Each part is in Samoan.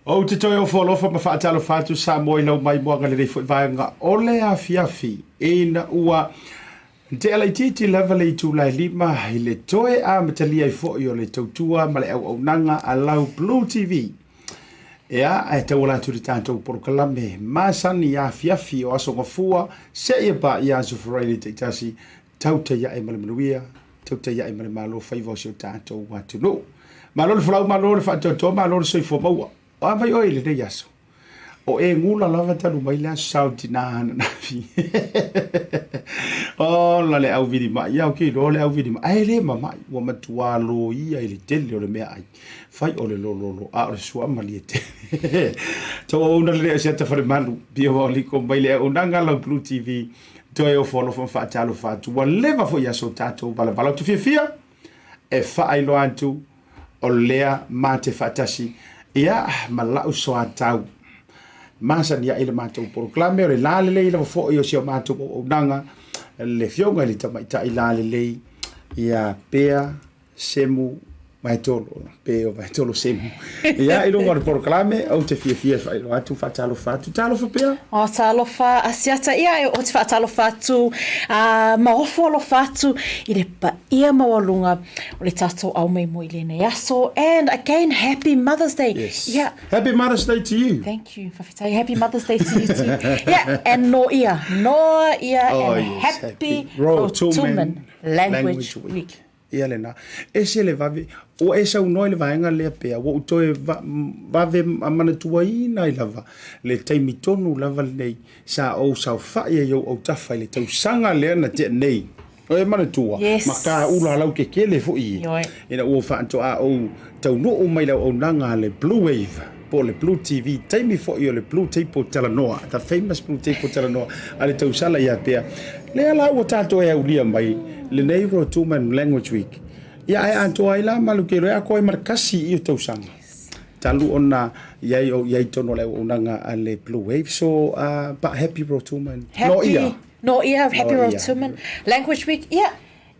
Ou te toe ofo alofa ma faatalofa atu Samoa i lau maimoaga lenei foi vaega o le afiafi ina ua tea laitiiti lava le itula e 5 i le toe amatalia ai foi o le tautua ma le auaunaga a lau Blue TV. Ia, ae tauala atu i le tatou polokalame masani afiafi o Aso Gafua seia paia Aso Faraile taitasi, tautai ae ma le manuia, tautai ae ma le malo faiva o si o tatou atunuu. Malo le folau, malo le faatoatoa, malo le soifua maua. O a mai oe i lenei aso? O e gula lava talu mai le aso sao tina ananafi. Ola le auvilimai, ia o ke iloa le auvilimai, ae le mamai, ua matua loia i le tele o le meaai. Fai o le lololo, a o le suama lie tele. Tau auauna lelei o Asiata Falemalu, pia wa o liko mai le auaunaga lau Blue TV, toe ofo alofa ma faatalofa atu. Ua leva foi aso tatou valavala. Ou te fiafia e faailoa atu o lea ma te faatasi ia ma la'u soatau masani ai le matou polokalame o le lalelei lava foi o si o matou auaunaga le afioga i le tamaitai lalelei ia Pea Semu Vaetolo pe o Vaetolo Semu ia i luga o le polokalame ou te fiafia e faailoa atu faatalofa atu talofa Pea. O talofa Asiata ia e ou te faatalofa atu a ma ofo alofa atu i le paia maualuga o le tatou ao mai mo i lenei aso. And again, happy Mother's Day. Yes. Yeah. Happy Mother's Day to you. Thank you. Fawhitai. Happy Mother's Day to you too. Yeah, and no ia. No ia oh, and yes. happy, happy Rotuman Language, Language Week. Week. Ia lena. E se le vave, ua e saunoa i le vaega lea pea, ua ou toe vave manatuaina ai lava le taimi tonu lava lenei sa ou saofai ai i ou autafa i le tausaga lea na tea nei. O e manatua, Yes. ma ka ula lau kekele foi i, Ioe. ina ua faatoa ou taunuu mai le auaunaga a le Blue Wave, po o le Blue TV, taimi foi o le Blue Table Talanoa, the famous Blue Table Talanoa, a le tausala ia pea. Lea la ua tatou e aulia mai lenei Rotuman Language Week. Ia ae atoa ai la malu ke loe atoa ai ma le kasi i o tausaga. Talu ona iai o iai tonu o le auaunaga a le Blue Wave. So, but happy Rotuman. No ia. No ia, happy no Rotuman. Language Week, ia.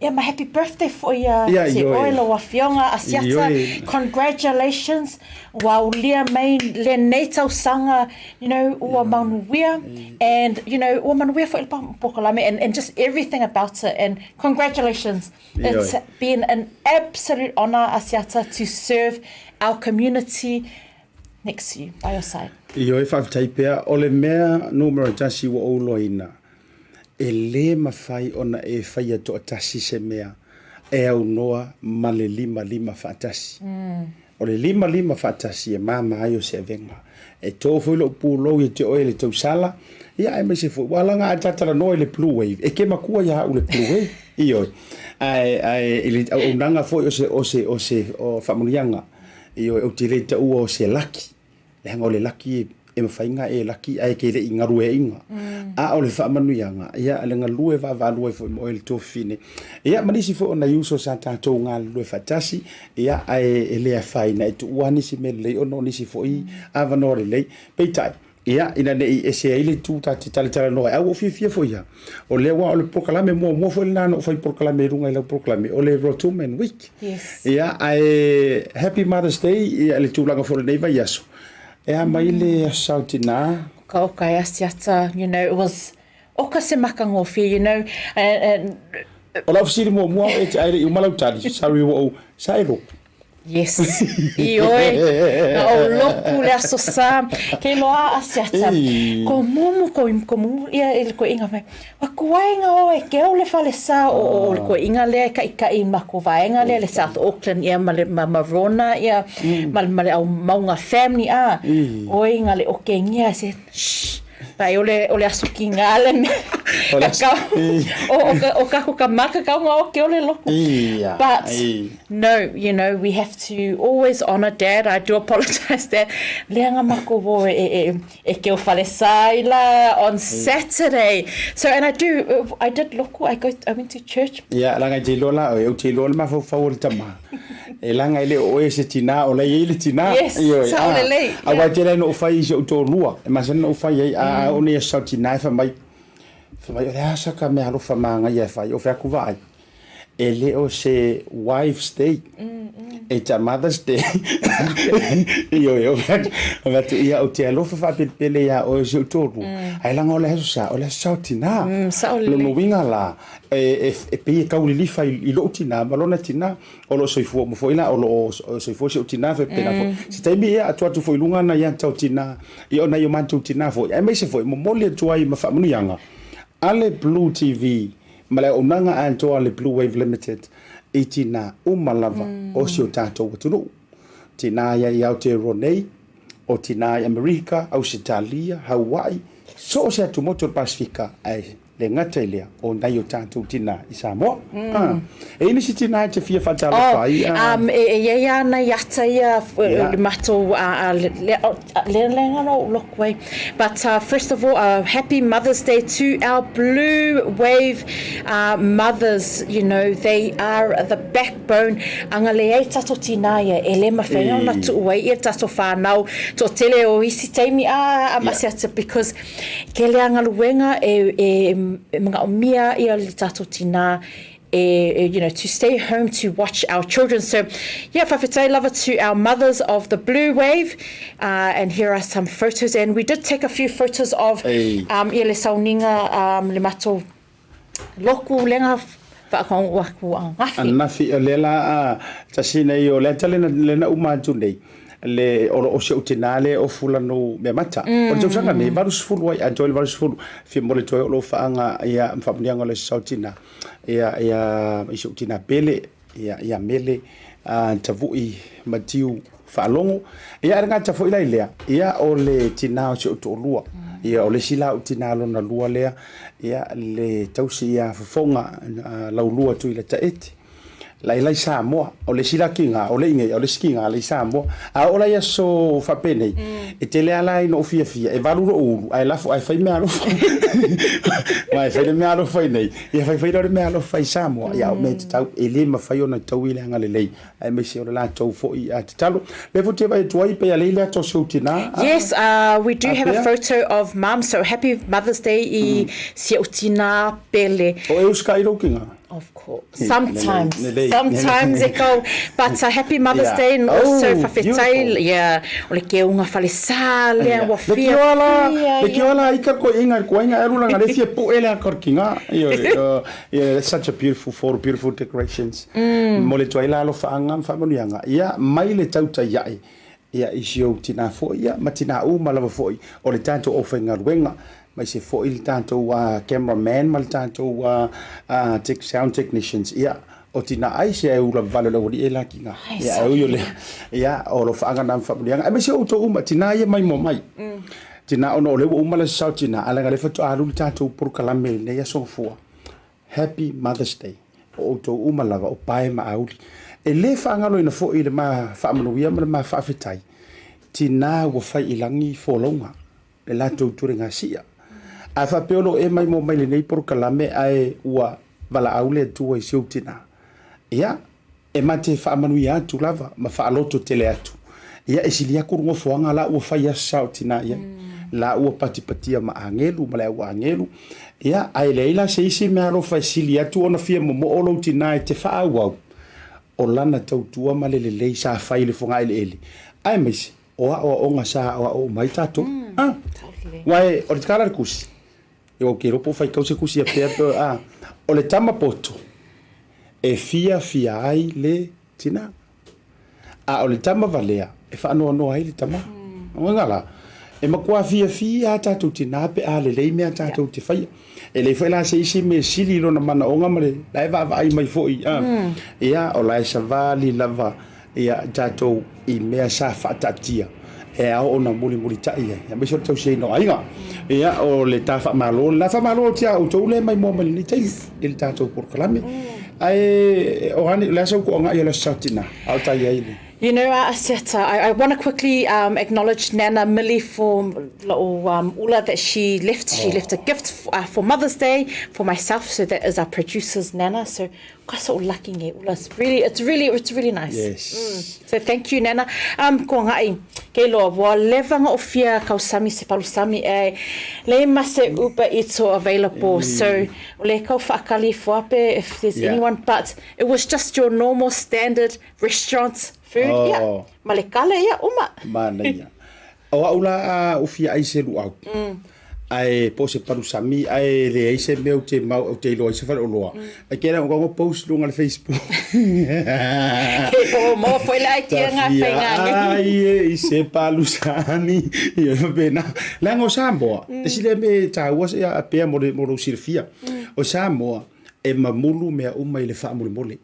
Ia ma happy birthday foi ia yeah, te oe lau afioga Asiata. Congratulations. Ua aulia mai lenei tausaga, you know, ua manuia. And, you know, ua manuia foi le polokalame and just everything about it. And congratulations. It's been an absolute honour, Asiata, to serve our community next to you, by your side. Ioe, faafetai pea. O le mea numera tasi ua ou iloaina, e lē mafai ona e faia toatasi se mea e aunoa ma le limalima faatasi. O le 5 5 faatasi e mama ai o se avega. E to foi lou pulou ia te oe le tausala, ia aemaise foi ua alaga a ta talanoa i le Blue Wave, e ke makua ia au le Blue Wave. Ioe. Ae ae i le auaunaga foi o se o se o se o faamanuiaga. Ioe, ou te le taua o se laki, leaga o le laki e mafai ona e laki ae ke le i galueaiina. A o le faamanuiaga, ia le galue vaavaalua ai foi ma oe le tuafafine. Ia ma nisi foi o nai uso sa tatou galulue faatasi, ia ae e le afaina e tuua nisi mea lelei ona o nisi foi avanoa lelei. Peitai, ia ina ne i ese ai le itu ta te talatalanoa ai, a ua ou fiafia foi lava, o lea aua o le polokalame muamua foi lena na ou fai polokalame i luga i lau polokalame, o le Rotuman Week. Yes. Ia, ae Happy Mother's Day ia le tulaga foi o lenei vaiaso. E a mai le Aso Sa o Tinā? Ka oka e asiata, you know, it was oka se makagofie, you know, and, and O lau fesili muamua e te ae le i uma lau tali, sorry ua ou, sa e loku? Yes. Ioe, na ou loku le Aso Sa, ke loa asiata. Ko mumu ko ko mumu ia i le koeʻiga mai. Ua kuai nga oe ke au le fale sa o o le koeʻiga lea e kaʻikaʻi ma ko vaega lea le South Auckland ia ma le ma ma Rona ia ma ma le au maunga family a. Oi nga le okengia se shh. Pai o le o le aso kinga le mea. O le aso- O o ka o ka ka maka kau nga o ke ole loku. Ia, But no, you know, we have to always honour Dad. I do apologise, Dad. Leaga makou o e e e ke o falesa i la on Saturday. So and I do I did loku I go I went to church. Ia, leaga e te iloa la oe, ou te iloa le mafaufau o le tama. E leaga e le o oe o se tinā, o la e i ai le tinā. Yes, Ioe, sao a, lelei, aua yeah. e tele ai ona ou fai i si ou toalua, e masani ona ou fai ai, a, a oo nei aso sa o tinā e fai mai, fai mai, o le a sa ka meaalofa magaia e fai, o fea aku vaai. E le o se wife's day, it's a mother's day. Ioe, o fai atu, o fai atu, ia, ou te alofa faapelepele iā oe o si ou toalua, ae leaga o le aso sa, o le aso sa o tinā. Sao lelei. Lona uiga la, e, e, e pei e tau lilifa i, i lou tinā ma lona tinā, o lo o soifua uma foi la, o lo o soifua si ou tinā faapena foi. Se taimi ia atu atu foi i luga nai a tou tinā, ia o nai o matou tinā foi, aemaise foi momoli atu ai ma faamanuiaga a le Blue TV ma le auaunaga atoa a le Blue Wave Limited i tinā uma lava o si o tatou atunuu. Tinā ia i Aotearoa nei, o tinā i Amerika, Ausetalia, Hawaii, so o se atumotu o le Pasefika, ae le gata i lea, o nai o tatou tinā i Samoa. E i ai nisi tinā e te fia faatalofa ai? Oh, e i ai lava nai ata ia le matou lea lea na ou loku ai. But first of all, happy Mother's Day to our Blue Wave mothers, you know, they are the backbone. Aga leai tatou tinā ia, e le mawhai ona tuu ai ia tatou whanau toatele o isi taimi a mase atu because Ke lea galuega e, e, e manaomia ia le tatou tinā e, you know, to stay home to watch our children. So, yeah, whawhetai lava to our mothers of the blue wave. And here are some photos. And we did take a few photos of ia le sauniga le matou loku lega whaakaongo aku a ngafi. Ananafi, o lea la a tasi nei o lea tale le na uma atu nei le o o si ou tinā le o fulanu mea mata. O le tausaga nei, 80 ai, atoa i le 80, fia momoli atu ai o lou faaga ia ma faamuniaga o le aso sa o tinā, ia, ia, i si ou tinā pele, ia, ia Mele, a Tavui Matiu Faalogo. Ia, ae le gata foi la i lea, ia, o le tinā o si ou toalua, ia, o le isi la ou tinā lona lua lea, ia, le tausi ia Fofoga Laulua Tuilataete. Lailai Samoa, o le isi la kiga, o le i nei, o le isi kiga le i Samoa. A oo la i aso faapenei, e tele lava la ina ou fiafia, e valu lou ulu, ae lafo, ae fai meaalofa. Aua e fai le meaalofa i nei, ia fai foi lea o le meaalofa i Samoa. Ia, o mea e tatau, e le mafai ona taui le agalelei, aemaise o le latou foi tatalo. Lea foi ou te vaai atu ai, pei a lei le ata o si ou tinā. Yes, we do have a photo of mum, so happy Mother's Day i si ou tinā pele. O e usikai lou kiga? Of course. Sometimes. Sometimes e kau. But happy Mother's Day and also whawhetai. Yeah. O le keuga falesa lea ua fia fia. Le kiola ai ka koiga koiga e alu langa le fia poe le akarkinga. Yeah, that's such a beautiful photo, beautiful decorations. Mo le tuai la alofaanga ma faamanuiaga. Ia mai le tautai ae. Ia i si ou tinā foi ia ma tinā uma lava foi o le tatou aufaigaluega aemaise foi le tatou camera man ma le tatou sound technicians ia o O tina ai se ai ula vale o le aualii e laki ngā. Ia, e ui o lea, ia, o alofaaga na ma faamanuiaga. Aemaise o outou uma, tina ia maimoa mai. Tina, ona o lea ua uma le Aso Sa o Tina, ae leaga o lea faatoa alu le tatou polokalame i lenei aso Gafua. Happy Mother's Day. O outou uma lava, o pae ma auli. E le faagaloina foi le ma faamanuia ma le ma faafetai, tina ua fai i lagi folauga. Le latou tuligasia. A faapea o lo o e maimoa mai lenei polokalame ae ua valaau le Atua i si ou tina, ia, e ma te faamanuia atu lava ma faalototele atu. Ia, e sili atu le nofoaga la ua fai aso sa o tina i ai. La ua patipatia ma agelu ma le au agelu. Ia, ae leai la se isi meaalofa e sili atu ona fia momoo lou tina e te faaauau o lana tautua ma le lelei sa fai i le fogaeleele, aemaise o aoaoga sa aoao uma ai tatou. Ah, aua o le tala a le tusi, ou te iloa po o faitau se tusi a pea, ah, o le tama poto e fiafia ai le tina, a o le tama valea e faanoanoa ai le tama. O ga la, e matua fiafia a tatou tina pe a lelei mea tatou te faia. E leai foi la se isi mea sili i lona manaoga ma le la e vaavaai mai foi, ah. Ia, o la e savali lava ia tatou i mea sa faataatia e ao ona mulimulitai ai, aemaise o le tausiaina o aiga. Ia, o le ta faamalo lena. Faamalo atu ia outou lea e maimoa mai lenei taimi i le tatou polokalame. Ae o a ni, o le a sau toagai o le Aso Sa Tina, a o tai ai le. You know, Asiata, I want to quickly acknowledge Nana Millie for la'u ula that she left. She left a gift for Mother's Day for myself, so that is our producer's Nana. So Ka so lucky nge ula. It's really, it's really, it's really nice. Yes. So thank you, Nana. Ko ngai, kei loa, ua leva nga ofia kau sami se palu sami e le ma se Uber Eats o available. So o le kau whaakali fuape if there's anyone, but it was just your normal standard restaurant food. Oh. Yeah. Ma le kale ia uma. Manaia. O au la a ufia ai se luau. Ae po o se palusami ae leai se mea ou te mau ou te iloa ai se faleoloa. Ai kēlā o kau post luga le Facebook. Ke po mo foi le ai kia ngā whainga ngi. Ai e i se palusami. Ia faapena. Leaga o Samoa, e sili ai mea e taua se a pea mo le mo lou silafia. O Samoa e mamulu mea uma i le faamolemole.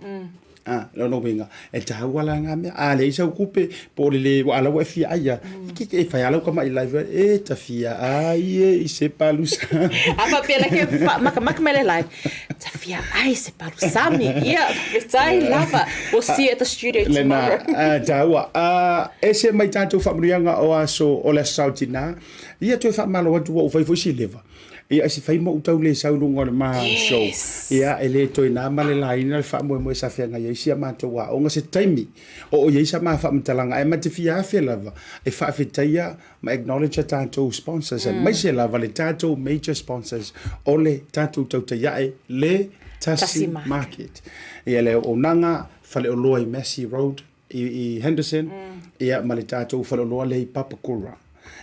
A, lona uiga, e taua la ngā mea. A leai sau kupe, po o le le, ua ala ua e fia ai a. Ki e whai ala uka mai live, e ta fia ai e i se palusami. A faapea la ke fa, maka maka mai le live. Ta fia ai se palusami. Ia, fetai lava. We'll see you at the studio tomorrow. Lena, taua. A, ese mai tātou whaamanuiaga o aso o le Aso Sa o Tinā. Ia toe whaamalo atu ua ou fai foi si leva. Ia, se fai ma ou tau le sau luga o le ma show. Ia, e le toe nā ma le laina le faamoemoe sa feagai ai si a matou aoga se taimi o o i ai sa ma faamatalaga ae ma te fia afe lava e faafetaia ma acknowledge a tatou sponsors aemaise lava le tatou major sponsors o le tatou tautai ae le Tasi Market. Ia, le auaunaga faleoloa i Massey Road i Henderson, ia ma le tatou faleoloa lea i Papakura.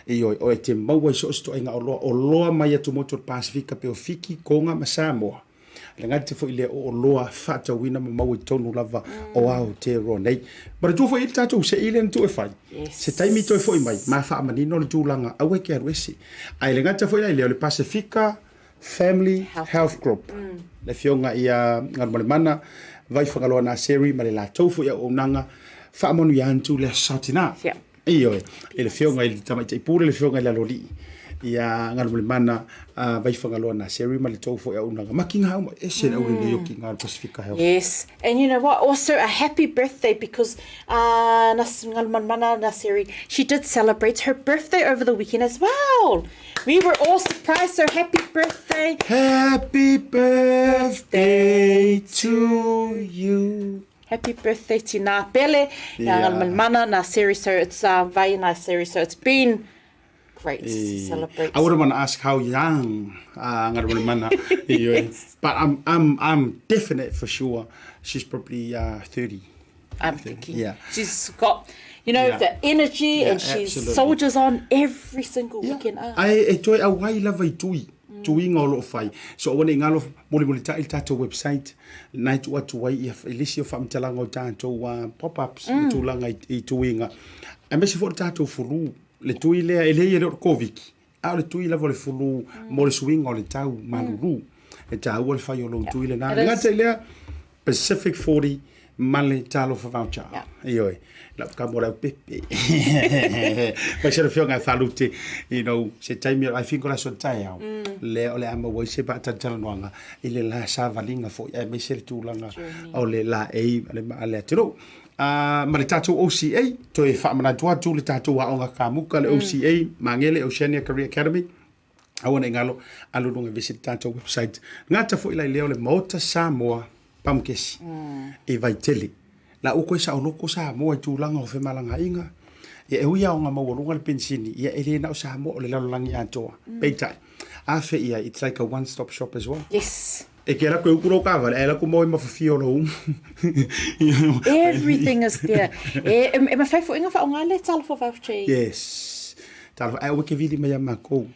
Ioe, o e te maua i so o se ituaiga oloa, oloa mai atumotu o le Pasefika pei o Fiti, Koga ma Samoa. Le gata foi lea o oloa faatauina ma maua i totonu lava o Aotearoa nei. Manatua foi le tatou sei lea na tuu e fai. Se taimi toe foi mai, ma faamanino le tulaga, aua e te alu ese. Ae le gata foi la i lea o le Pasefika Family Health Group, le Afioga ia Galumalemana Vai Fagaloa Naseri ma le latou foi auaunaga faamanuia atu le Aso Sa Tina. Ioe, i le Afioga i le Tamaitai Pule, le Afioga i le Aloalii ia Galumalemana Vai Fagaloa Naseri ma le tou foi auaunaga ma kiga uma, ese le aulelei o kiga o le Pasefika Health. Yes, and you know what, also a happy birthday because Galumalemana Naseri, she did celebrate her birthday over the weekend as well. We were all surprised, so happy birthday. Happy birthday to you. Happy birthday to Nā Pele, yeah. Nā Mana, Nā Seri, so it's Vai Nā Seri, so it's been great to celebrate. I wouldn't want to ask how young Ngaruwalumana yes. But I'm definite for sure she's probably 30. I'm thinking. Yeah. She's got, you know, yeah. the energy yeah, and she soldiers on every single yeah. weekend. Ah. Ai, e toe auai lava i tui. Tuiga o lo o fai. So aua ne i galo mulimulitai le tatou website lena e tuu atu ai ia i le isi o faamatalaga o tatou pop-ups ma tulaga i tuiga. Aemaise foi o le tatou fulu, le tui lea e leai e le o le Koviti, a o le tui lava o le fulu mo le suiga o le tau malulu. E taua le fai o lou tui lena. E le gata i lea, Pacific 40 ma le Talofa Voucher. Yeah. Ioe, lau ka mo lau pepe. Mai se fionga falute, you know, se taimi, I think o la so taeao. Le o le ama wai se ba talanoanga i le la savaliga foi aemaise le tulaga o le laei ma le maa le atunuu. Ma le tatou OCA, toe faamanatu atu le tatou aoga kamuka le OCA, Magele Oceania Career Academy, aua ne i galo, alu i luga visit le tatou website. Gata foi la i lea o le Maota Samoa Pamukesi i Vaitele. La ua koe saoloko Samoa i tulaga o femalagaaiga, ia e ui lava ona maualuga le penisini, ia e le na o Samoa o le lalolagi atoa. Peitai, a fea i ai, it's like a one stop shop as well. Yes. E ke ala koe uku lou kaavale, ae ala ku maua i mafafia o lou umu. Everything is there. E, e, e mawhai fo inga whaonga le talofa voucher. Yes. Talofa, ai ua ke vili mai a mākou.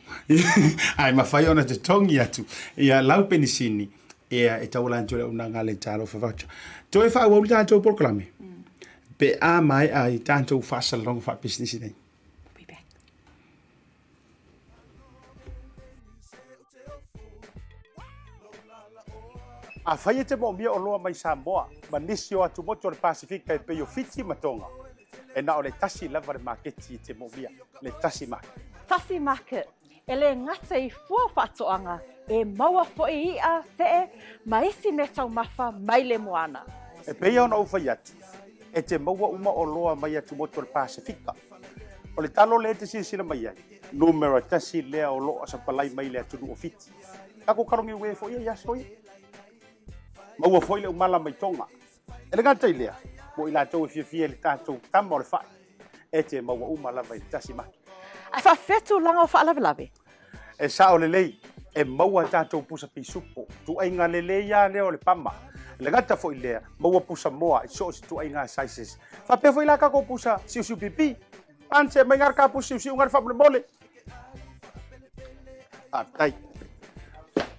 Ai mawhai ona te tongi atu. Ia lau penisini, ia e tauala atu le auaunaga le talofa voucher. Toe faaauau le tatou polokalame. Pe a maea i tatou faasalalauga faapisinisi nei. We'll be back. Afai e te moomia oloa mai Samoa ma nisi o atumotu o le Pasifika e pei o Fiti ma Tonga, e na o le tasi lava le maketi e te moomia, le Tasi Market. Tasi Market, E le gata i fua faatoaga, e maua foi iʻa, feʻe, ma isi mea taumafa mai le moana. E pei ona ou fai atu, e te maua uma oloa mai atumotu o le Pasefika. O le talo lea e te silasila mai ai, numera tasi lea o lo o sapalai mai le atunuu o Fiti. Takou kalogi uē foi ia i aso ia. Maua foi le umala mai Tonga. E le gata i lea, mo i latou e fiafia i le tatou tama o le fai, e te maua uma lava i le tasi maki. Ae faafefea tulaga o faalavelave? E sao lelei, e maua tatou pusa pisupo, tuaiga lelei lava lea o le pama. E le gata foi lea, maua pusa moa i so o se tuaiga sizes. Faapea foi la tatou pusa siusiu pipi. Ance mai ngā ka pusa siusiu ngā faamolemole. Faafetai.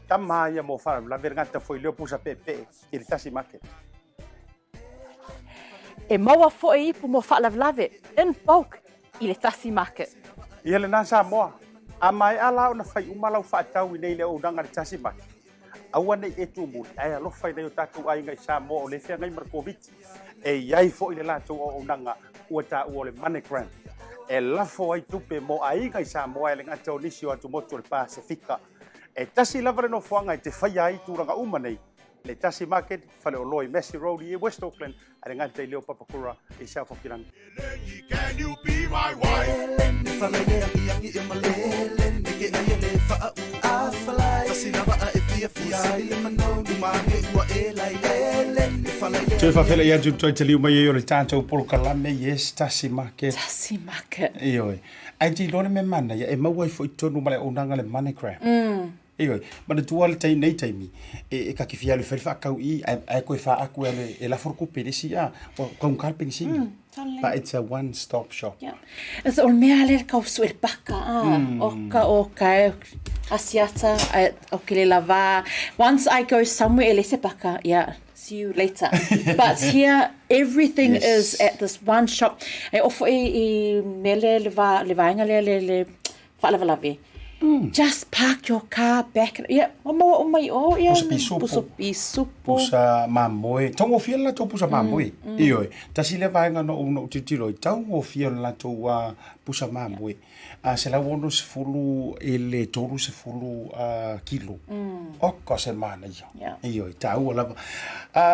Tama ia mo faalavelave le gata foi lea o pusa peepee i le tasi market. E maua foi ipu mo faalavelave in bulk i le tasi market. Ia lena Samoa, a maea la ona fai uma lau faatau i nei le auaunaga i le tasi market, aua nei e tumuli ae alofa i nai o tatou aiga i Samoa o lea e feagai ma le Koviti. E i ai foi le latou auaunaga ua taua o le MoneyGram e lafo ai tupe mo aiga i Samoa e le gata o nisi o atumotu o le Pasefika. E tasi lava le nofoaga e te faia ai tulaga uma nei, le Tasi Market, faleoloa i Massey Road i West Auckland, a le gata i lea o Papakura i South Hokiland. Toe faafeiloai atu toe taliu mai ai o le tatou polokalame, yes, Tasi Market. Tasi Market. Ioe. Ae te iloa le mea manaia, e maua ai foi tonu ma le auaunaga le MoneyGram. Ioe, manatua le taimi, nei taimi, e, e ka te fia alu e fai le faatau i, ae, ae koe faaatu e alu e lafo le tupe i le isi, a, ua taugata le penisini. Totally. But it's a one stop shop. Yeah. It's o le mea lea le kau sue le paka, ah, oka, oka, e, asiata, e, o ke le lava. Once I go somewhere e le se paka, yeah, see you later. But here, everything Yes. is at this one shop. E ofo i, i mele le, va, le vaenga lea le, le faalavelave. Just park your car back. Ia, ua maua uma i o, ia. Pusa pisupo. Pusa pisupo. Pusa mamoe. Taugofie le latou pusa mamoe. Ioe. Tasi lea vaega na ou, na ou tilotilo ai, taugofie o le latou pusa mamoe. 160 i le 30 kilo. Oka se manaia. Yeah. Ioe, taua lava.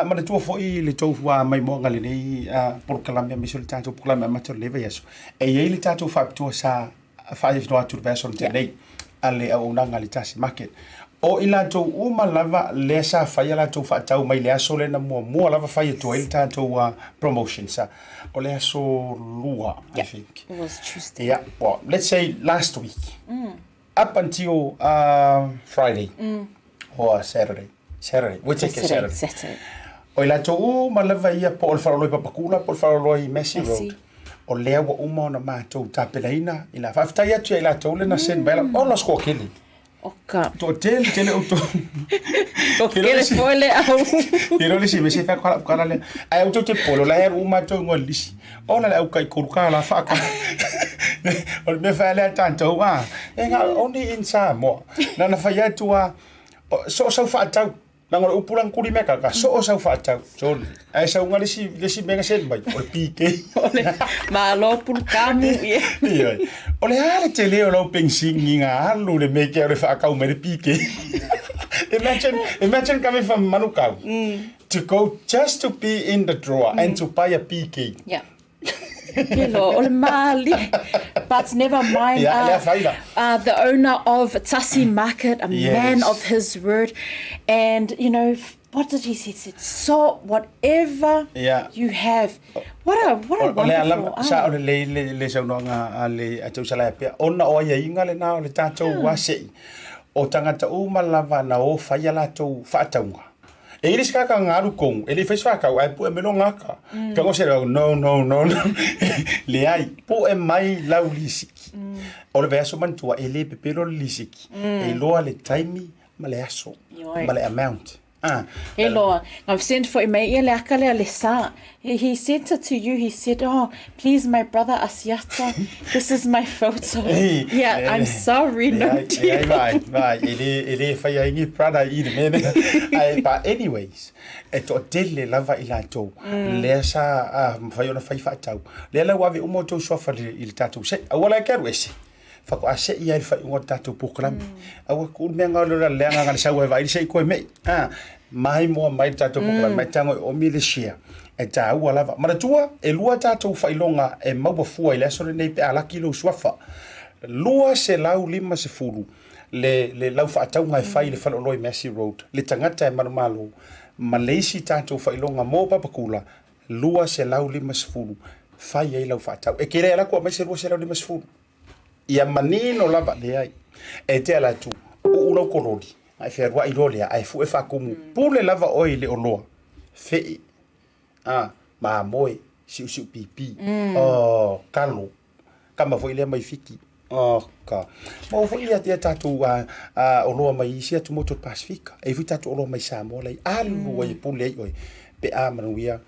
Manatua foi le tou maimoaga i lenei polokalame aemaise o le tatou polokalame amata o lenei vaiaso. E i ai le tatou faapitoa sa faailoa atu i le vaiaso na tea nei a le auaunaga a le Tasi Market. O i latou uma lava lea sa fai a latou faatau mai le aso lea na muamua lava fai atu ai le tatou promotion sa o le aso lua I think. It was Tuesday. Yeah, well, let's say last week. Up until Friday or Saturday. Saturday. We take it Saturday. Saturday. Saturday. O i latou uma lava ia po o le faleoloa i Papakula po o le faleoloa i Massey Massey. Road. O lea ua uma ona matou tapenaina i la faafetai atu ia i latou le na send mai la ona score kele. O ka. Toatele tele outou. Toatele foi le au. Te iloa le isi mea se fai atu kala lea. Ae outou te popole o la e alu uma atu i lisi. Ona le au kai kolu kala whaaka. O le mea whae lea tātou a. E ngā, only in Samoa. Nana whai atu a, so sau whaatau. Leaga o le upu la na tuli mea kaka, soo sau faatau, sole. Ae sauga le isi, le isi mea na send mai, o le PK. O le malo pulukamu, ia. Ioe. O le a le tele o lau penisini na alu i le mea o le faatau mai le PK. Imagine, imagine coming from Manukau to go just to be in the drawer and to buy a PK. Yeah. Kilo, o le malie. But never mind. Yeah, lea fai la. The owner of Tasi Market, a Yes. man of his word. And, you know, what did he say? He said, so whatever Yeah. you have. What a, what a O le ala, wonderful... sa o le le, le, le saunoaga a le a tausala pea, ona o aiaiga lena o le tatou asei, o tagata uma lava na o fai a latou faatauga. E i ai le isi tagata na alu tonu, e le i fai se faatau, ae pue mai lona ata. Tago se leo, no, no, no, no. Leai, pue mai lau lisiti. O le vaiaso manatua, e le pepelo le lisiti. E iloa le taimi ma le aso, ma le amount. Ah. E loa. Na send foi mai ia le aka lea le sa. He sent it to you, he said, oh, please my brother Asiata, this is my photo. Yeah, I'm sorry, no deal. Leai, vaai, vaai, e le, e le faia ai ni brother i le mea lea. Ae, but anyways, e toatele lava i latou, lea sa mafai ona fai faatau. Lea la ua ave uma outou suafa i le tatou se'i. Aua la e te alu ese, faatoa se'i lava i le faaiuga o le tatou polokalame. Aua tuu le mea lena o le leaga na o le sau lava e vaai le se'i toe me'i. Maimoa mai le tatou polokalame, e tago e oomi le share, e taua lava. Manatua, e lua tatou faailoga e maua fua i le aso lenei pe a laki lou suafa. 250 le, le lau faatauga e fai i le faleoloa i Massey Road, le tagata e manumalo, ma le isi tatou faailoga mo Papakula, 250 fai ai lau faatau. E te le alu atu aumai se 250. Ia manino lava, leai. E te ala atu, uu lau kololi, ae fealuai loa lea, ae fue faatumu. Pule lava oe i le oloa, fee, a, mamoe, siusiu pipi, oh, kalo, kama foi lea mai Fiti. Oh, ka. Maua foi ia, ia tatou a, a, oloa mai isi atu motu o le Pasefika. E i ai foi tatou oloa mai Samoa la i alu ai e pule ai oe pe a manuia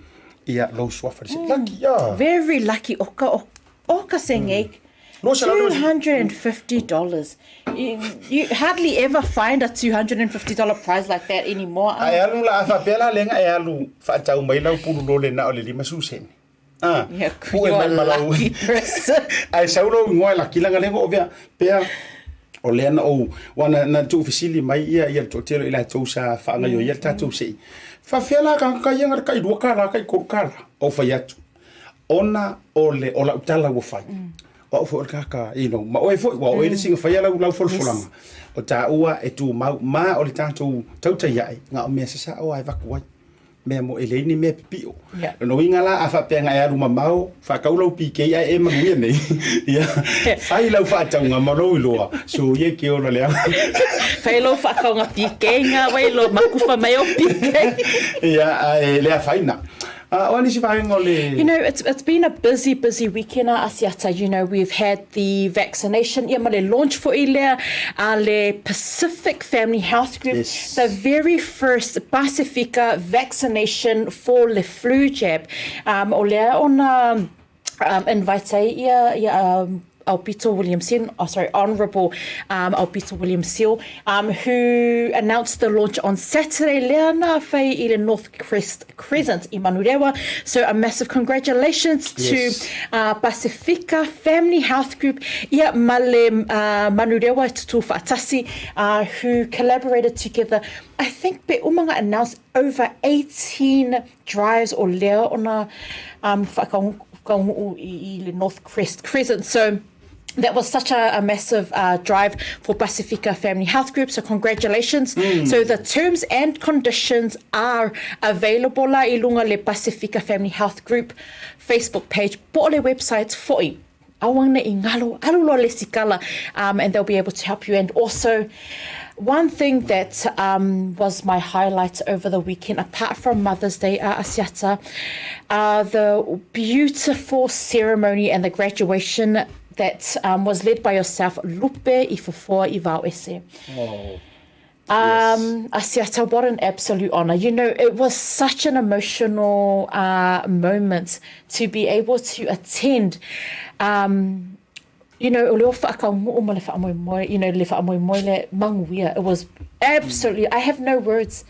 ia lou suafa le se. Lucky, ah. Very lucky o ka, o, o ka senge. $250. You, you hardly ever find a $250 prize like that anymore. Ae alu la, a faapea la lea na e alu faatau mai lau pululole na o le 50 sene. Ah, Yeah, pue you're mai a ma lau. lucky person. Ae sau lou igoa e laki leaga lea ua ovea pea o lea na ou ua na, na tuufesili mai ia ia le toatele o i latou sa faagaioia le tatou sei. Faafefea la tagata ia na le tai $2 tai $3. Ou fai atu ona o le o lau tala ua fai. O au foi o le tagata you know, ma oe foi, ua oe le isi na faia lau lau folafolaga. O taua e tumau ma o le tatou tautai ae na o mea sasao lava e avatu ai. Mea mo e leai ni mea pipio. Yeah. Lona uiga la, a faapea na e alu mamao, faatau lau PK ae e manuia nei. Ia, fai lau faatauga ma lou iloa, soia e ke ola leaga. Fai lou faatauga PK nga wai lo makufa mai o PK. Ia, ae le afaina. Ah, o a nisi vaega o le... You know, it's been a busy, busy weekend a Asiata. You know, we've had the vaccination, ia ma le launch foi lea a le Pacific Family Health Group, Yes. the very first Pasifika vaccination for le flu jab. Um, o lea ona um, invite ai ia, ia um, Aupito William Sen, oh sorry, Honourable um, Aupito William Seal, um, who announced the launch on Saturday, lea na fai i le North Crest Crescent i Manurewa. So a massive congratulations Yes. to Pasifika Family Health Group ia ma le Manurewa Tutū Whaatasi who collaborated together. I think pe uma nga announce over 18 drives o lea ona whakaunguu i le North Crest Crescent. So that was such a massive drive for Pasifika Family Health Group, so congratulations. So the terms and conditions are available la i lunga le Pasifika Family Health Group Facebook page po o le website foi. Aua ne i ngalo, alu loa le sikala, and they'll be able to help you. And also, one thing that was my highlight over the weekend, apart from Mother's Day Asiata, the beautiful ceremony and the graduation that was led by yourself, Lupe i Fofoa i Vaoese. Oh. Um, yes. Asiata, what an absolute honor. You know, it was such an emotional moment to be able to attend. Um, You know, o le o faakaunuu ma le faamoemoe, you know, le faamoemoe le manuia. It was absolutely, I have no words.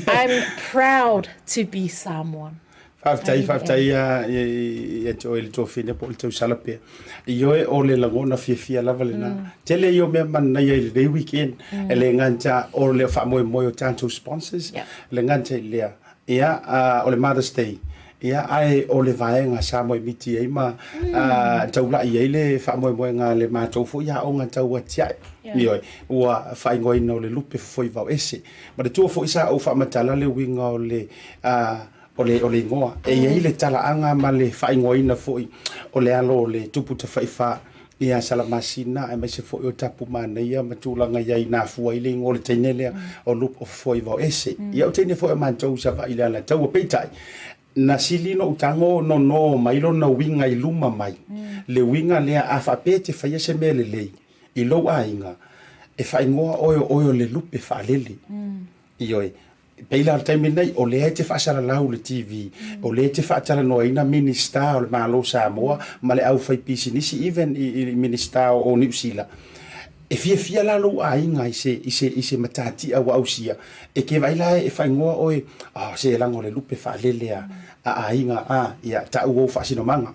I'm proud to be Samoan. Faafetai, faafetai ia te oe le tuafine po o le tausala pea. Ioe o le lagona fiafia lava lena. Tele ia o mea manaia i lenei weekend, e le gata o le faamoemoe o tatou sponsors, le gata i lea, ia, o le Mother's Day, ia, ae o le vaega sa moemiti ai ma taulai ai le faamoemoega a le matou foi aoga tau atiae. Ioe, ua faaigoaina o le lupe fofoivao ese. Manatua foi sa ou faamatala le uiga o le o le o le igoa. E i ai le talaaga ma le faaigoaina foi o le alo o le Tupu Tafaifa ia Salamasina aemaise foi o Tapumanaia ma tulaga i ai na afua ai le igoa o le teine lea o Lupe o Fofoivaoese. Ia o teine foi o matou i Savaii i le Alataua. Peitai, na sili ona ou tago nono mai lona uiga i luma mai, le uiga lea a faapea e te faia se mea lelei i lou aiga, e faaigoa oe o oe o le lupe faalele. Ioe. E pei la o le taimi lenei, o lea e te faasalalau i le TV, o lea e te faatalanoaina Minisita o le Malo o Samoa ma le aufaipisinisi, even i Minisita o Niu Sila. E fiafia la lou aiga i se, i se, i se matatia ua ausia, e te vaai la e faaigoa oe, oh, se leaga o le lupe faalele a, a aiga, a, ia, tau ou faasinomaga.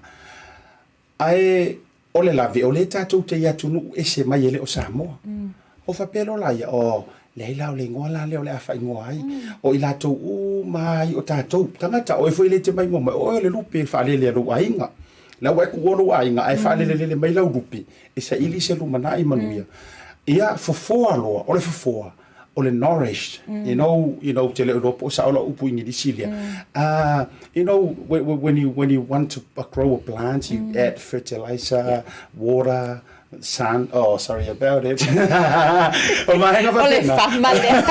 Ae o le lave, o lea tatou te i atunuu ese mai e le o Samoa. O faapea loa la ia, oh, leai la o le igoa la lea o le a faaigoa ai. O i latou uma ai o tatou tagata, o oe foi le te maigoa mai, o oe o le lupe faalele a lou aiga. La ua e kuua lou aiga ae faalelelele mai lau lupe e saili se lumanai manuia. Ia fofoa loa, o le fofoa, o le nourished, you know, ou te le o iloa po o sao lau upu Igilisi lea. You know, when you want to grow a plant, you add fertilizer, water, sun, oh, sorry about it. O vaega O le faapena. fama lea.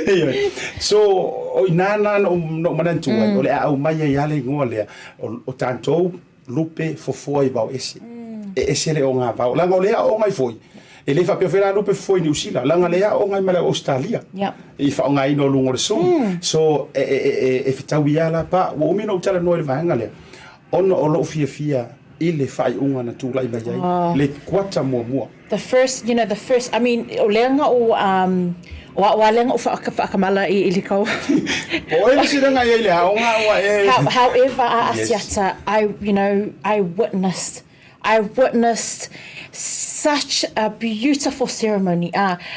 Ioe. So, o i nā na no manatua ai, o le a aumai ai lava le igoa lea, o tatou lupe fofoa i vao ese. E ese le ogavao. Leaga o lea aoga ai foi, e le faapea foi la lupe fofoa i Niu Sila, leaga lea aoga ai ma le Ausetalia i faaaogaina o luga o le Zoom. So, e fetaui lava la pa. Ua umi ona ou talanoa i le vaega lea, ona o lou fiafia i le faaiuga na tulai mai ai, le kuata muamua. The first, you know, the first, I mean, o lea na o, o a'o a lea na o whaakamala i le kau. O oe le silaga i ai le aoga ua e. However, a Asiata, I, you know, I witnessed, I witnessed such a beautiful ceremony.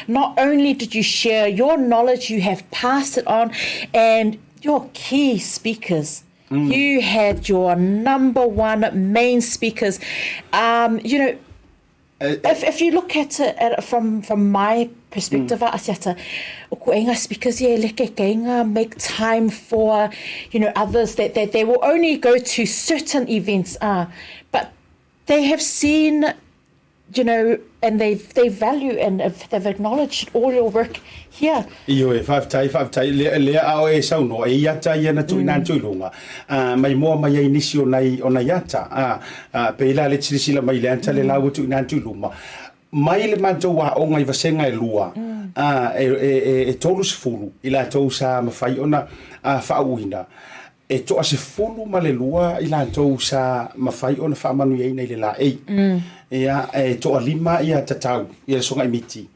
Not only did you share your knowledge, you have passed it on, and your key speakers, You had your number one main speakers. You know, if you look at it, at it from my perspective, Asiata, o ko inga speakers ia e leke ke inga make time for, you know, others that they will only go to certain events, but they have seen, you know, and they value and they've acknowledged all your work here. Ioe, faafetai, faafetai. Lea, lea a oe e saunoa, e i ata ia na tuuina atu i luga, mai moa mai ai nisi o nai, o nai ata. Pei la le silasila mai i le ata le la ua tuuina atu i luma. Mai le matou aoga i vasega e lua, e 30 i latou sa mafai ona faauuina. E 12 i latou sa mafai ona faamanuiaina i le laei. Ia, e toalima ia tatau ia le sogai miti,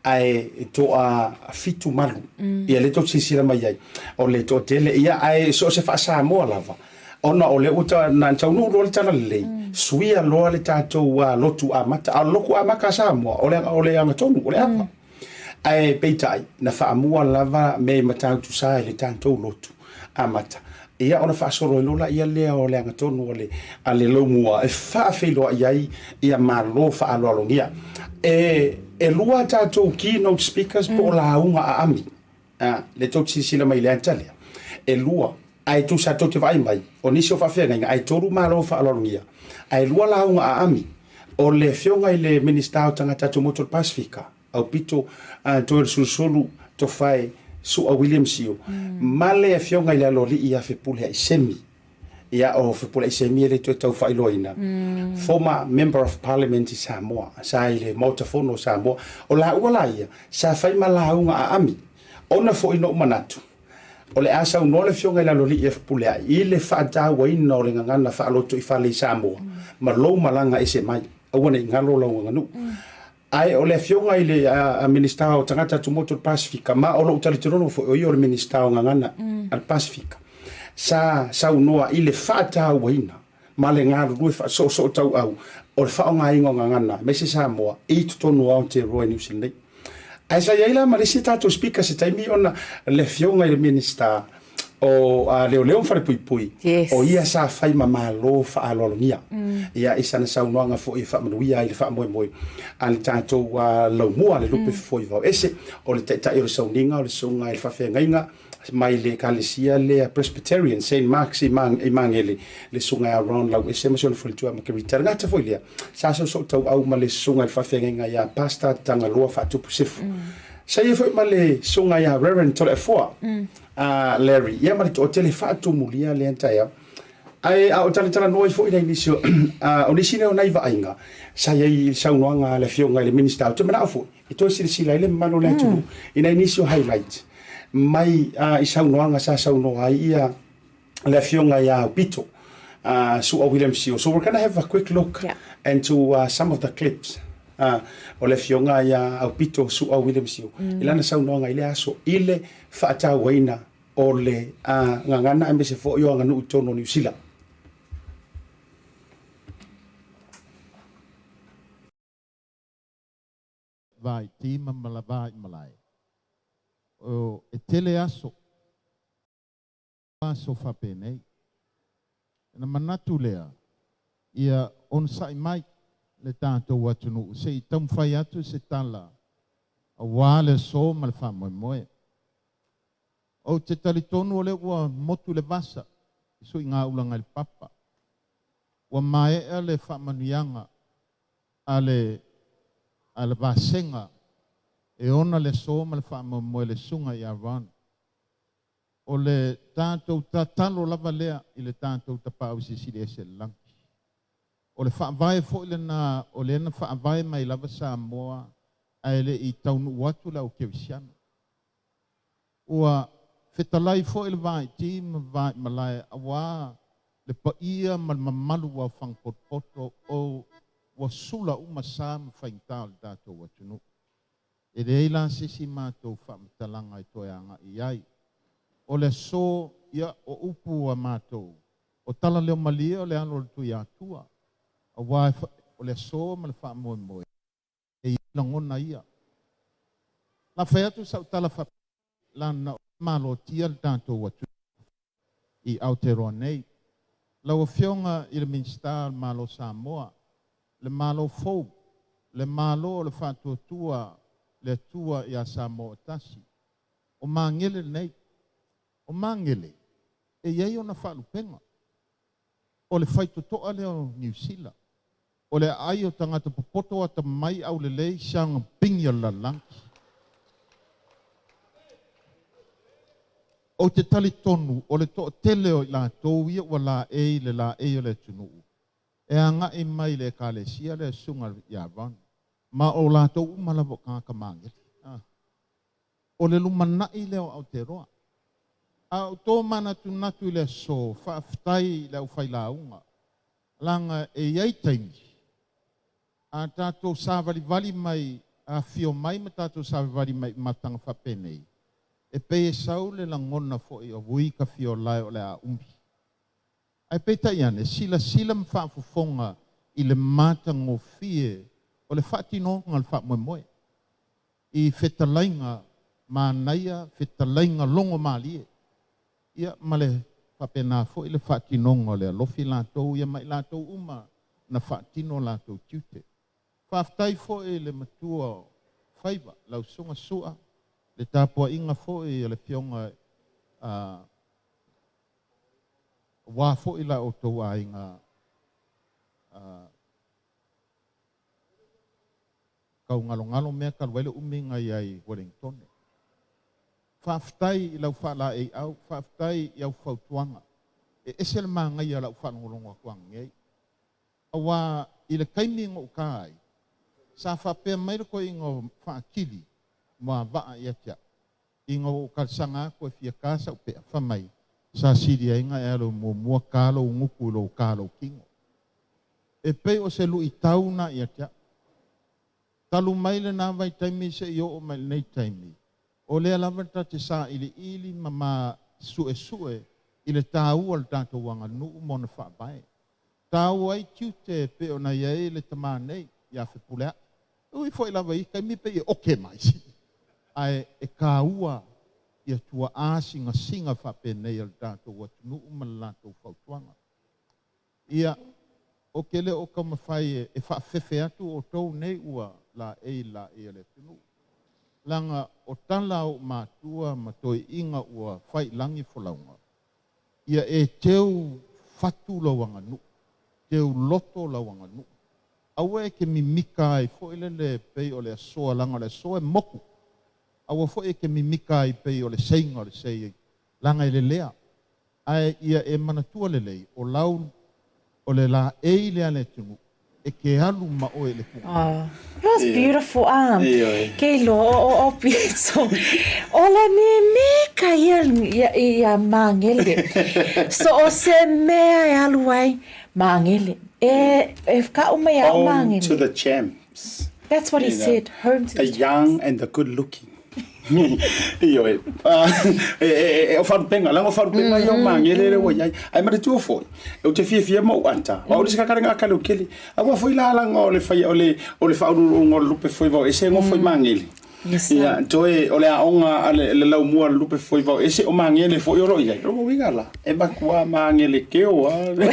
ae toafitu malu. Ia lea tou te silasila mai ai, o le toatele, ia, ae so o se faa-Samoa lava, ona o lea ua na taunuu loa le talalelei, suia loa le tatou lotu amata. A o le lotu amata a Samoa, o le agatonu, o le ava. Ae peitai, na faamua lava mea i Matautu-sa i le tatou lotu amata, ia ona faasolo ai loa laia lea o le agatonu a le Laumua e faafeiloai ai ia Malo faaaloalogia. E lua a tatou keynote speakers po o lauga aami, lea tou te silasila mai i le ata lea, e lua, ae tusa tou te vaai mai, o nisi o faafeagaiga, ae tolu Malo faaaloalogia, ae lua lauga aami. O le afioga i le Minisita o Tagata Tumaoti o le Pasefika, Aupito Toeolesulusulu Tofae Su'a William Sio, ma le afioga i le Aloalii ia Fepuleai Semi. Ia, o Fepuleai Semi e le toe tau faailoaina, former Member of Parliament i Samoa, sa i le Maota Fono o Samoa. O laua la ia, sa fai ma lauga aami, ona foi na ou manatu, O le a saunoa le Afioga i le Aloalii ia Fepuleai i le faatauaina o le gagana faalotoifale i Samoa ma lou malaga ese mai. Aua ne i galo lau aganuu. Ae o le Afioga i le Minisita o Tagata Tumaoti o le Pasefika, ma o lou talitonuga foi o ia o le Minisita o Gagana a le Pasefika, sa saunoa i le faatauaina ma le galulue faasoosoo tauau o le faaaogaina o gagana, aemaise Samoa, i totonu o Aotearoa i Niu Sila nei. Ae sa i ai la ma le isi tatou speaker se taimi ona le Afioga i le Minisita o Leoleo ma Falepuipui, o ia sa fai ma malo faaaloalogia ia i sana saunoaga foi e faamanuia ai le faamoemoe a le tatou laumua, le lupe fofo i vao ese, o le taitai o le sauniga o le susuga i le faafeagaiga mai le ekalesia lea Presbyterian St Marks i Magele, le susuga ia Ron Lauese ma si ona faletua Makerita. Le gata foi lea, sa soosoo tauau ma le susuga i le faafeagaiga ia Pastor Tagaloa Faatupu Sefu. Sa i ai foi ma le susuga ia Reverend Toleafoa Larry, ia ma le toatele faatumulia lea taeao. Ae a o talatalanoa ai foi nai nisi o, o nisi lea o nai vaaiga sa i ai i le saunoaga a le Afioga i le Minisita, ou te manao foi e toe silasila ai le mamalu o le atunuu i nai nisi o highlight mai i saunoaga sa saunoa ai ia le Afioga ia Aupito Su'a William Sio. So we're gonna have a quick look into some of the clips o le Afioga ia Aupito Su'a William Sio i lana saunoaga i lea aso i le faatauaina o le gagana aemaise foi o aganuu i totonu o Niu Sila. Vaiti ma mala vai malae. O e tele aso, aso faapenei. Na manatu lea, ia onosai mai le tatou atunuu se i taumafai atu se tala auā le aso ma le faamoemoe. Ou te talitonu o lea ua motu le vasa i suigaulaga i le papa. Ua maea le faamanuiaga a le vasega e ona le aso ma le faamoemoe le susuga ia Ron. O le tatou tatalo lava lea i le tatou tapaau silisili ese le lagi. O le faavae foi lena o lea na faavae mai lava Samoa ae le i taunuu atu le au kerisiano. Ua fetalai foi le vaiti ma vai malae auā le paia ma le mamalu ua aofaga potopoto o ua sula uma sa ma faigata o le tatou atunuu. E leai la se isi matou faamatalaga e toe agai ai. O le aso, ia, o upu a matou, o tala leo malie o le alo o le Tuiatua, auā o le aso ma le faamoemoe, e i lagona ia. La fai atu sau tala fa lana malotia le tatou atunuu i Aotearoa nei. Lau Afioga i le Minisita o le Malo Samoa, le Malo fou, le Malo o le Faatuatua le Atua ia Samoa o tasi. O Magele nei, o Magele, e i ai ona faalupega. O le faitotoa lea o Niu Sila. O le aai o tagata popoto atamai aulelei siaga pigi o le lalolagi. Ou te talitonu o le toatele o i latou ia ua laei le laei o le atunuu e agai mai le ekalesia le susuga ia Ron. Ma o latou uma lava o tagata magele. O le lumanai lea o Aotearoa. A o tō manatunatu i le aso, faafetai i le aufailauga. Laga e i ai taimi, a tatou savalivali mai, afio mai ma tatou savalivali mai i mataga faapenei, e pei e sau le lagona foi o ui ka fia olae o le a umi. Ae peitai ane, silasila ma faafofoga i le matagofie o le faatinoga o le faamoemoe i fetalaiga manaia, fetalaiga logo malie. Ia ma le faapena foi le faatinoga o le alofi latou ia ma i latou uma na faatino latou tiute. Faafetai foi le matua o faiva, lau susuga Sua, le tapuaiga foi o le Afioga auā foi la outou aiga taugalogalo mea talu ai le umiga i ai Wellingtone. Faafetai i lau faalaeiau, faafetai i au fautuaga. E ese le magaia lau faalogologo atu ananei. Auā i le taimi na ou ta ai, sa faapea mai le toeaina o Faatili ma vaa ia te au. Ina ua ou talosaga atu e fia ta sau pea, fai mai, sa sili ai na e alu muamua ta lou gutu i lou ta lou tino. E pei o se luitau lena ia te au. Talu mai lena vaitaimi seia oo mai i lenei taimi, o lea lava ta te sailiili ma ma suesue i le taua o le tatou aganuu ma ona faavae. Taua ai tiute e pei ona i ai le tama nei ia Fepuleai. E ui foi lava i taimi pei e oke mai, ae e taua ia tuaa sinasiga faapenei a le tatou atunuu ma le latou fautuaga. Ia, ou te le o taumafai e faafefe atu outou nei ua laei i le laei a le atunuu, leaga o tala a ou matua ma toeaiina ua fai i lagi folauga, ia e teu fatu lau aganuu, teu loto lau aganuu. Aua e te mimika ai foi lele pei o le asoa, leaga o le asoa e motu. Aua foi e te mimika ai pei o le seiga o le sei, leaga e lelea. Ae ia e manatua lelei, o lau, o le laei lea a le atunuu, e te alu ma oe i le puga. Oh, it was beautiful. Ah, ke iloa o o o pito. O le mimika ia ia ia Magele. So o se mea e alu ai Magele. E e kaʻu mai au Home to the champs. That's what he said, home to the champs. The young and the good looking. Ioe. E, o faalupega, leaga o faalupega ia o Magele lea ua i ai. Ae manatua foi, ou te fiafia ma ou ata, o au le isi kakalega a Kaleukele. Aua foi la leaga o le fai, o le, o le faauluuluga o le lupe foi vao ese e nofo i Magele. Yes, Ia, toe o le aoga a le, le laumua a le lupe foi vao ese o Magele foi o lo o i ai. O lona uiga la, e matua Magele keo lava.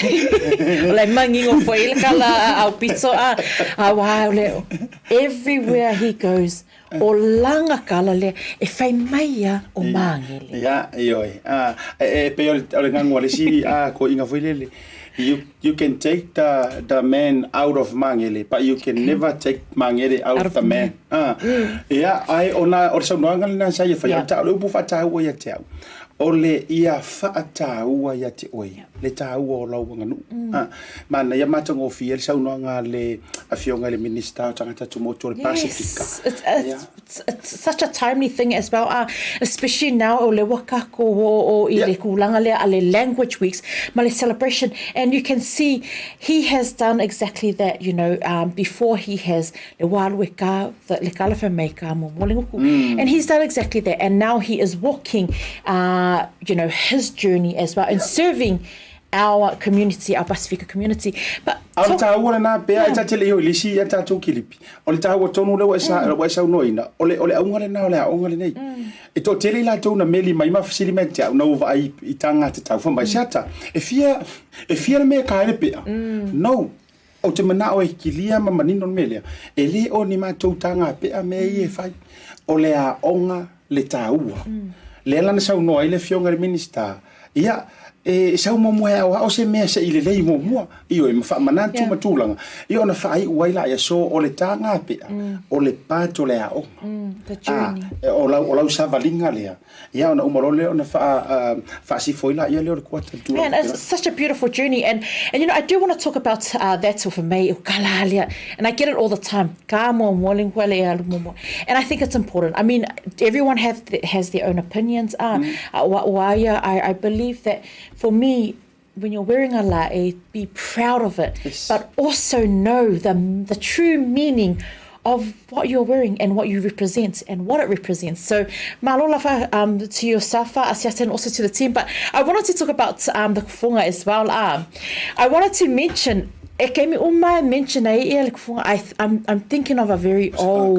O le mangingo foi le kala a aupito a, aua o le, everywhere he goes, O langa kala lea e fai mai ia o Magele. Ia, ioe. A, e, e pei o le, o le gago a le isi a toeaina foi lele, you, you can take the, the man out of Magele, but you can never take Magele out, out of the man. A, ia, ae ona o le saunoaga lena sa ia faia, o le upu faataua ia te au, o le ia faataua ia te oe, le taua o lau aganuu. Mm. Manaia matagofie le saunoaga a le Afioga i le Minista o Tagata Tumaoti o le Pasifika. Yes, it's, it's, yeah. it's, it's such a timely thing as well, especially now o le ua kākou o, o i yeah. le kūlanga lea a le language weeks ma le celebration and you can see he has done exactly that, you know, before he has le wā alu e ka, le kala whai mai ka mo mo le nguku. And he's done exactly that and now he is walking, you know, his journey as well and serving our community, our Pasifika community. But A o le taua lena pea e ta te le i o i le isi a tatou kilipi. O le taua tonu lea ua e sa, ua e saunoaina, o le, o le auga lena o le aoga lenei. E toatele i latou na meli mai ma fesili mai ia te au, na ua vaai i taga tatau, fai mai, Seata, e fia, e fia le mea e ka ai le pea? No. Ou te manao e kilia ma manino le mea lea, e le o ni matou taga pea mea ia e fai. O le aoga le taua. Lea la na saunoa ai le Afioga i le Minisita, ia, e sau muamua e aoao se mea se i lelei muamua, ioe, ma faamanatu ma tulaga, ia ona faaiu ai laia. So, o le taga pea, o le part o le aoga. A, o lau, o lau savaliga lea, Ia ona uma loa lea ona faa, faasifo ai laia lea o le kuata i tulaga Man, it's such a beautiful journey and, and you know, I do want to talk about that for me, o ka la lea, and I get it all the time, ka muamua le ngua le alu muamua. And I think it's important. I mean, everyone have, has their own opinions. Wa, wa ia, I believe that for me, when you're wearing a la'i, be proud of it, yes. but also know the, the true meaning of what you're wearing and what you represent and what it represents. So, malo lava to yourself, Asiata, and also to the team. But I wanted to talk about the kufunga as well. I wanted to mention, e kemi uma mention ai ia le kufunga, I, I'm, I'm thinking of a very old...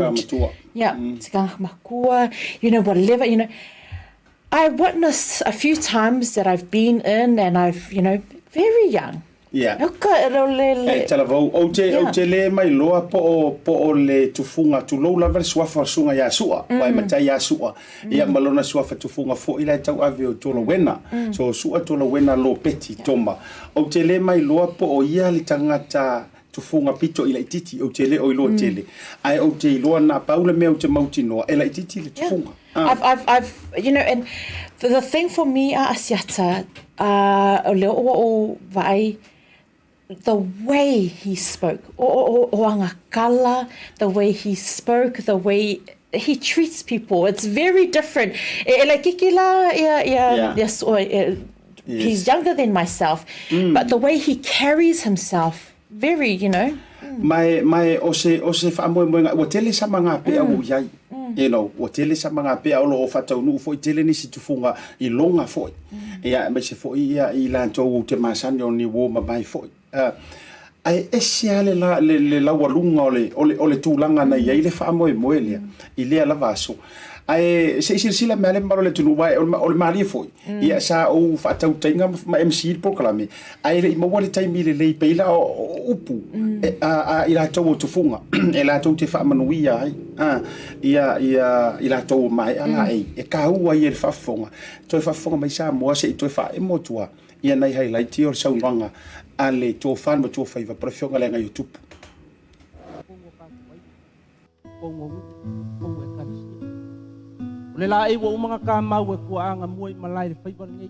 Yeah, mm. makua, you know, whatever, you know. I witnessed a few times that I've been in and I've, you know, very young. Yeah. Uka, le, le, le. E talavou, ou te, yeah. ou te le mai loa po o, po o le tufuga, tulou lava le suafa o le susuga ia Su'a, mm. Uae matai ia Su'a. Ia ma lona suafa tufuga foi la e tauave o Tolowena. So Su'a Tolowena Lopeti yeah. Toma. Ou te le mai loa po o ia le tagata tufuga pito i laitiiti, ou te le o iloa tele. Ae ou te iloa na pau le mea ou te mautinoa, e laitiiti le tufuga. Yeah. I've, I've, I've, you know, and the, the thing for me, a Asiata, o le o o vaai, the way he spoke, o, o, o anga kala, the way he spoke, the way he treats people, it's very different. E, e like kiki la, ia, ia, yeah. yes, or, yes. He's younger than myself, but the way he carries himself. very, you know. Ma e, ma e, o se, o se faamoemoega, ua tele sama pea ua i ai. You know, ua tele sama pea o lo o faataunuu foi, tele nisi tufuga i loga foi. Ia, aemaise foi ia i latou ou te masani o ni uo mamae foi. Ae ese lava le la, le, le laualuga o le, o le, o le tulaga na i ai le faamoemoe lea i lea lava aso. Ae se i silasila mai lava le mamalu o le atunuu, aua o le, o le malie foi, ia sa ou faatautaiga ma MC le polokalame, ae le i maua le taimi lelei pei la o, o upu e, a, a i latou o tufuga e latou te faamanuia ai a, ia, ia i latou o maea laei. E taua ia i le faafofoga, toe faafofoga mai Samoa se i toe faaemo atu lava ia nai highlight ia o le saunoaga a le Tofa le Matuafaiva po o le Afioga i le Agaiotupu. O le laei ua uma ona kamau e kuaaga mua i malae i le faiva lenei.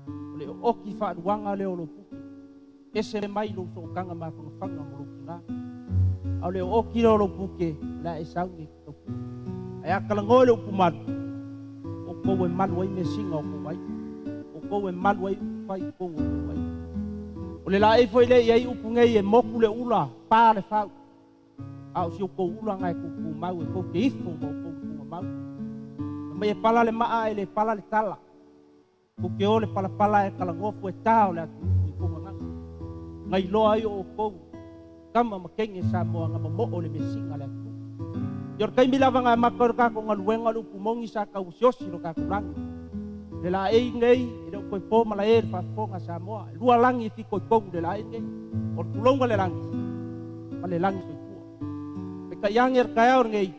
O le ooki faaluaga lea o lou puke, ese mai lou sootaga mafanafana ma lou tina. A o le ooki lea o lou puke, o le a e sauni e te taupua. Ae a talanoa i le upu malu, o outou e malu ai measina o tou aiga, o outou e malu ai upu fai i totonu o tou aiga. O le laei foi lea e i ai upu nei e motu le ula, pa le fau. A o si outou ula na e tutumau e tou te ifo ma outou tugamau. Fai mai e pala le maa ae le pala le tala. Tou te o le palapala ae talanoa fueta o le atunuu i kou gagana. Na iloa ai o outou tama ma teine Samoa na momoo le measina a le atunuu. Ia o le taimi lava na amata ai le tatou galuega o le upu moni sa tau osiosi lo tatou lagi. O le laei nei e le o toe po malae le faafofoga a Samoa. E lua lagi e fitoitonu i le laei nei. O le tulouga le lagi. ma le lagi soifua. Peitai ane le taeao lenei,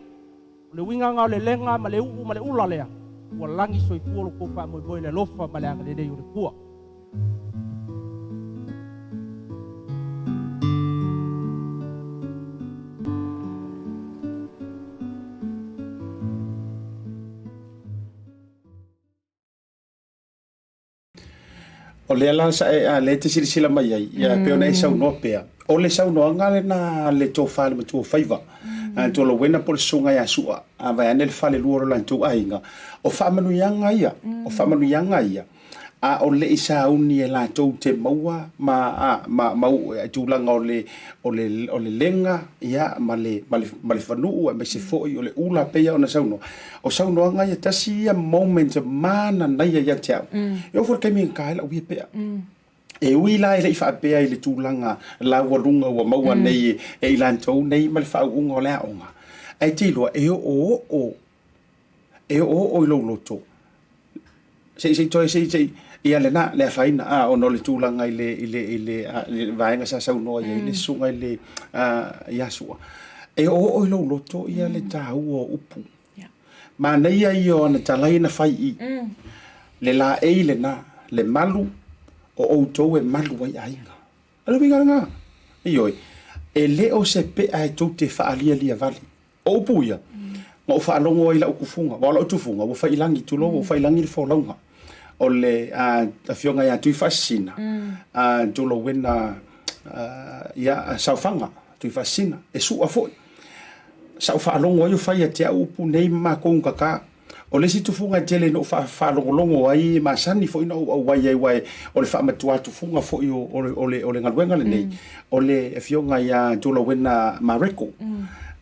o le uiga na o le lega ma le uu ma le ula lea, ua lagi soifua lo tou faamoemoe i le alofa ma le agalelei o le Atua. O lea la sa e, a lea e te silasila mai ai, ia pei ona e saunoa pea, o le saunoaga lena a le Tofa i le Matuafaiva, a le Tolowena po o le Susuga ia Su'a, a vaeane le falelua o lo latou aiga, o faamanuiaga ia, o faamanuiaga ia, a o le i sauni e latou te maua ma, a, ma, ma tulaga o le, o le, o le lega, ia, ma le, ma le, ma le fanuu aemaise foi o le ula pei ona saunoa. O saunoaga ia, tasi ia moment mananaia ia te au. E oo foi i le taimi e gata ai lau ia pea. E ui la e le i faapea i le tulaga laualuga ua maua nei e i latou nei ma le faauuga o le aoga, ae te iloa e oooo, e oooo i lou loto. Se i, se i toe, se i, se i, ia lena, le afaina, a, ona o le tulaga i le, i le, i le, a, le vaega sa saunoa i ai le susuga i le, a, ia Sua. E oooo i lou loto ia le taua o upu. Manaia ia o ana tala ia na fai i le laei lena, le malu o outou e malu ai aiga. O le uiga lena. Ioe, e le o se pea e tou te faalialia vale. O upu ia, na ou faalogo ai i lau tufuga, aua o lau tufuga ua fai i lagi, tulou, ua fai i lagi le folauga o le Afioga ia Tuifaasisina, Tulouena, ia, Saofaga, Tuifaasisina, e sua foi. Sa ou faalogo ai o fai ia te au upu nei ma matou gata. O le isi tufuga e tele ina ou faalogologo ai, e masani foi ona ou auai ai, aua o le faamatua tufuga foi o le galuega lenei, o le Afioga ia Tolauena Mareko.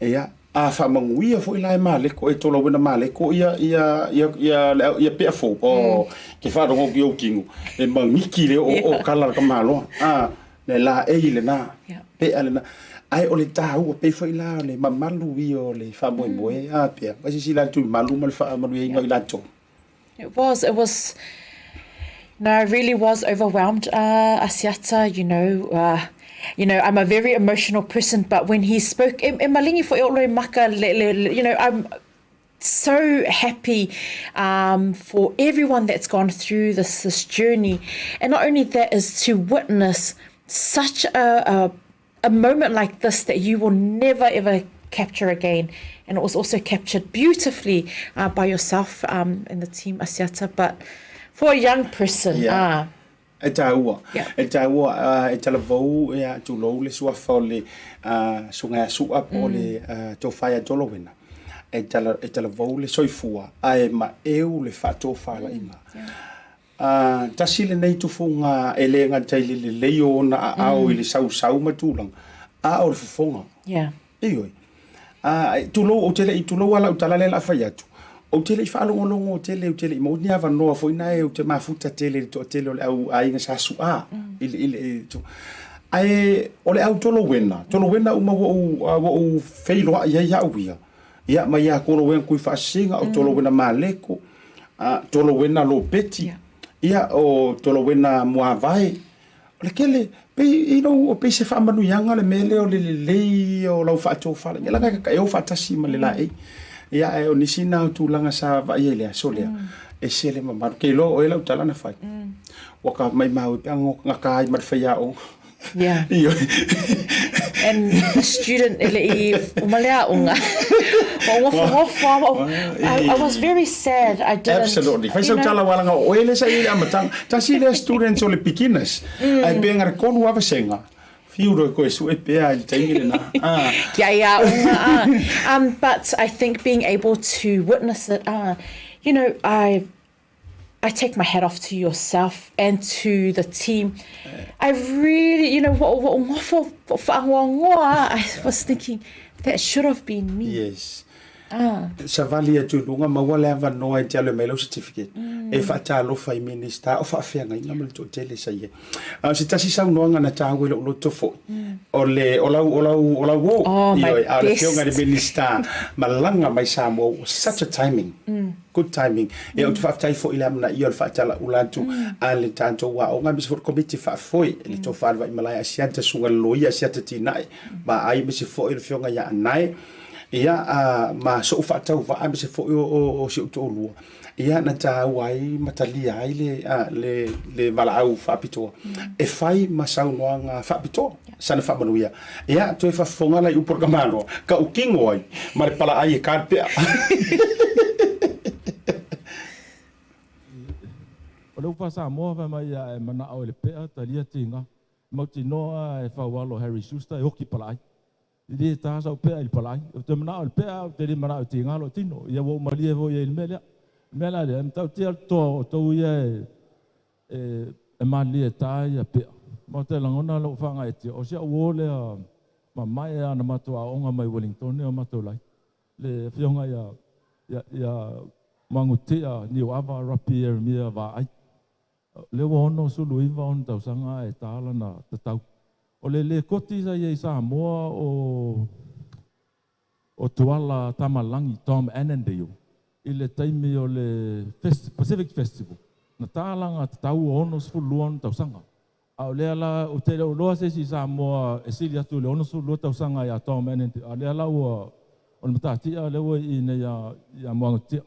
Ia, a faamanuia foi la e Maleko, e Tolauena Maleko ia, ia, ia, ia, ia pea fou. O, ke faalogo atu i ou tino, e magiki le o kala le tamaloa. A, le laei lena, pea lena. Ae o le taua, pei foi la o le mamalu ia o le faamoemoe, a pea, vai silasila atu i malu ma le faamanuiaina o i latou. It was, it was, no, I really was overwhelmed, Asiata, you know, you know, I'm a very emotional person, but when he spoke, e, e malingi foi o loe maka, le, le, you know, I'm so happy um, for everyone that's gone through this, this journey. And not only that is to witness such a, a, a moment like this that you will never ever capture again. And it was also captured beautifully uh, by yourself um, and the team Asiata. But for a young person, yeah. uh, E taua, e taua, e talavou ia tulou le suafa o le susuga ia Su'a po o le Tofa ia Tolowena. E tala, e talavou le soifua ae maeu le faatofalaiga. Tasi lenei tufuga e le gata i le lelei o ona aao i le sausau ma tulaga, a o le fofoga. Yeah. Ioe. Tulou, ou te le i, tulou lava lau tala lea o le a fai atu, ou te le i faalogologo tele, ou te le i maua ni avanoa foi na e ou te mafuta tele i le toatele o le au aiga sa su'a i le, i le, ae o le au tolowena, tolowena uma ua ou, ua ou feiloai ai au ia, ia mai ia Tolowena Tuifaasisina, o Tolowena Maleko, Tolowena Lopeti, ia o Tolowena Muavae. O le tele, pei, you know, pei se faamanuiaga le mea lea o le lelei o lau faatofalaiga. Ia leaga e o faatasi ma le laei. Ia, ae o nisi na o tulaga sa vaaia i le aso lea, e ese le mamalu. Ke iloa o oe lau tala na fai. Ua ka maimau ai pe a gata ai ma le faiaoga. Yeah. And the student e le i uma le aoga. Ua ngofongofo a I was very sad I didn't. Absolutely. Fai sau tala ua langa o oe le sa i le amataga. Tasi lea students o le beginners. Ai pe ngare kolu lava vasega. Fiu loa koe sue pea i le taimi lena. Ah. Kia i aoga ah. But I think being able to witness it ah, you know, I I take my hat off to yourself and to the team. I really, you know, ua ua ngofo whaangoangoa, I was thinking, that should have been me. Yes. Ah. Savali atu i luga, maua le avanoa e te alu e mai lau certificate. E faatalofa i Minista o faafeagaiga ma le toatele sa i ai. A o se tasi saunoaga na taua i lou loto foi, o le, o lau, o lau, o lau uo. Oh, my Ioe, a o le best. afioga i le Minista malaga mai Samoa, such a timing. Good timing. Ia, ou te faafetai foi i le amanaia o le faatalaula atu a le tatou aoga aemaise foi le Komiti Faafoe i le Tofa a le Vaimalae Asiata, Susuga i le Loia Asiata Tinai ma ai aemaise foi le Afioga ia Anae, ia, ma so'u faatauvaa aemaise foi o si ou toalua, ia, na taua ai ma talia ai le, le, le valaau faapitoa e fai ma saunoaga faapitoa sana faamanuia. Ia, toe faafofoga la i upu a le tamaloa, tautino ai ma le palaai e ta le pea. O le upu faa-Samoa fai mai ia e manao i le pea talia tiga, mautinoa e faualo Harry Schuster e oki palaai. E le ta sau pea i le palaai. Ou te manao i le pea, ou te le manao i tiga lou tino. Ia ua ou malie foi i ai i le mea lea. O le mea la lea, e matautia le toa o outou ia e malilie e ta ia pea. Ma ou te lagona lou faagaeetia, o si au uo lea mamae ana matou aoga mai Wellingtone o matou lai, le afioga ia Magutia Niuava Rapi Ieremia Vaai. Lea ua 69 ona tausaga ae ta lana tatau. O le lekoti sa i ai i Samoa o o Tuala Tamalagi, Tom Annandale, i le taimi o le Pacific Festival, na ta lana tatau ua 62 ona tausaga. A o lea la, ou te le o iloa se isi i Samoa e sili atu i le 62 tausaga ia Tom Annandale, a o lea la ua, o le matatia lea ua i i nei ia Moagatia.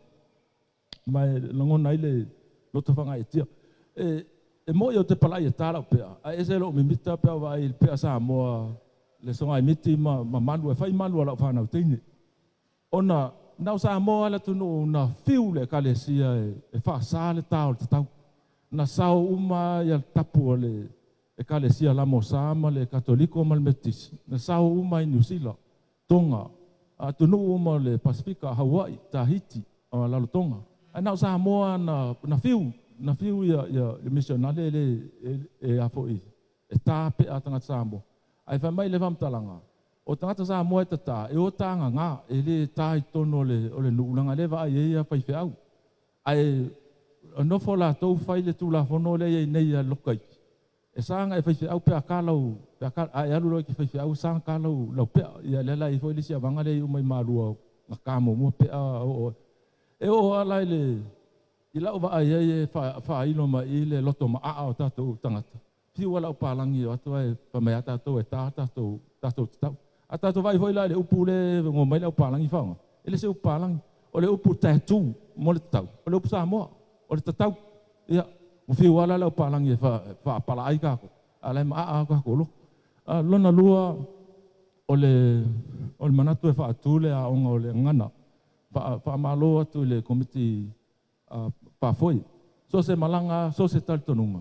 Ma e lagona ai le loto faagaeetia. E, e moni ou te palai e ta lau pea, ae ese lou mimita pe a ou vaai i le pea Samoa, le sogaimiti ma, ma malu e fai malu a lau fanau teine. Ona, na o Samoa le atunuu na fiu le Ekalesia e, e faasa le ta o le tatau. Na sao uma ia le tapu a le Ekalesia Lamosa ma le Katoliko ma le Metotisi. Na sao uma i Niu Sila. Tonga, atunuu uma o le Pasefika, Hawaii, Tahiti, Lalotonga. Ae na o Samoa na na fiu, na fiu ia ia le misionale e le e a foi e ta pea a tagata Samoa. Ae fai mai le faamatalaga, o tagata Samoa e tata, e o ta gaga, e le ta i totonu o le o le nuu leaga lea e vaai ai ia faifeau. Ae nofo latou fai le Tulafono lea e i ai nei a Lokaiti, E saga e faifeau pe a ka lau, pe a ka, a e alu loa i ke faifeau, e saga ka lau, lau pea. Ia lea la e i ai foi le isi avaga lea e iu mai Malua, na ka muamua pea oo. E oo lava la i le, i lau vaai ai e faailo mai i le loto maaa o tatou tagata, fiu lava lau palagi e o atu ae fai mai lava tatou e ta tatou, tatou tatau. A tatou vaai foi la i le upu lea e goa mai le au palagi faaaoga, e le se upu palagi, o le upu tattoo mo le tatau, o le upu Samoa, o le tatau. Ia, ua fiu lava la le au palagi e faapala ai kākou, a o la e maaa lava kākou loto. A lona lua, o le, o le manatu e faatu le aoga o le gagana, faamalo atu i le Komiti Faafoe. So o se malaga, so o se talitonuga,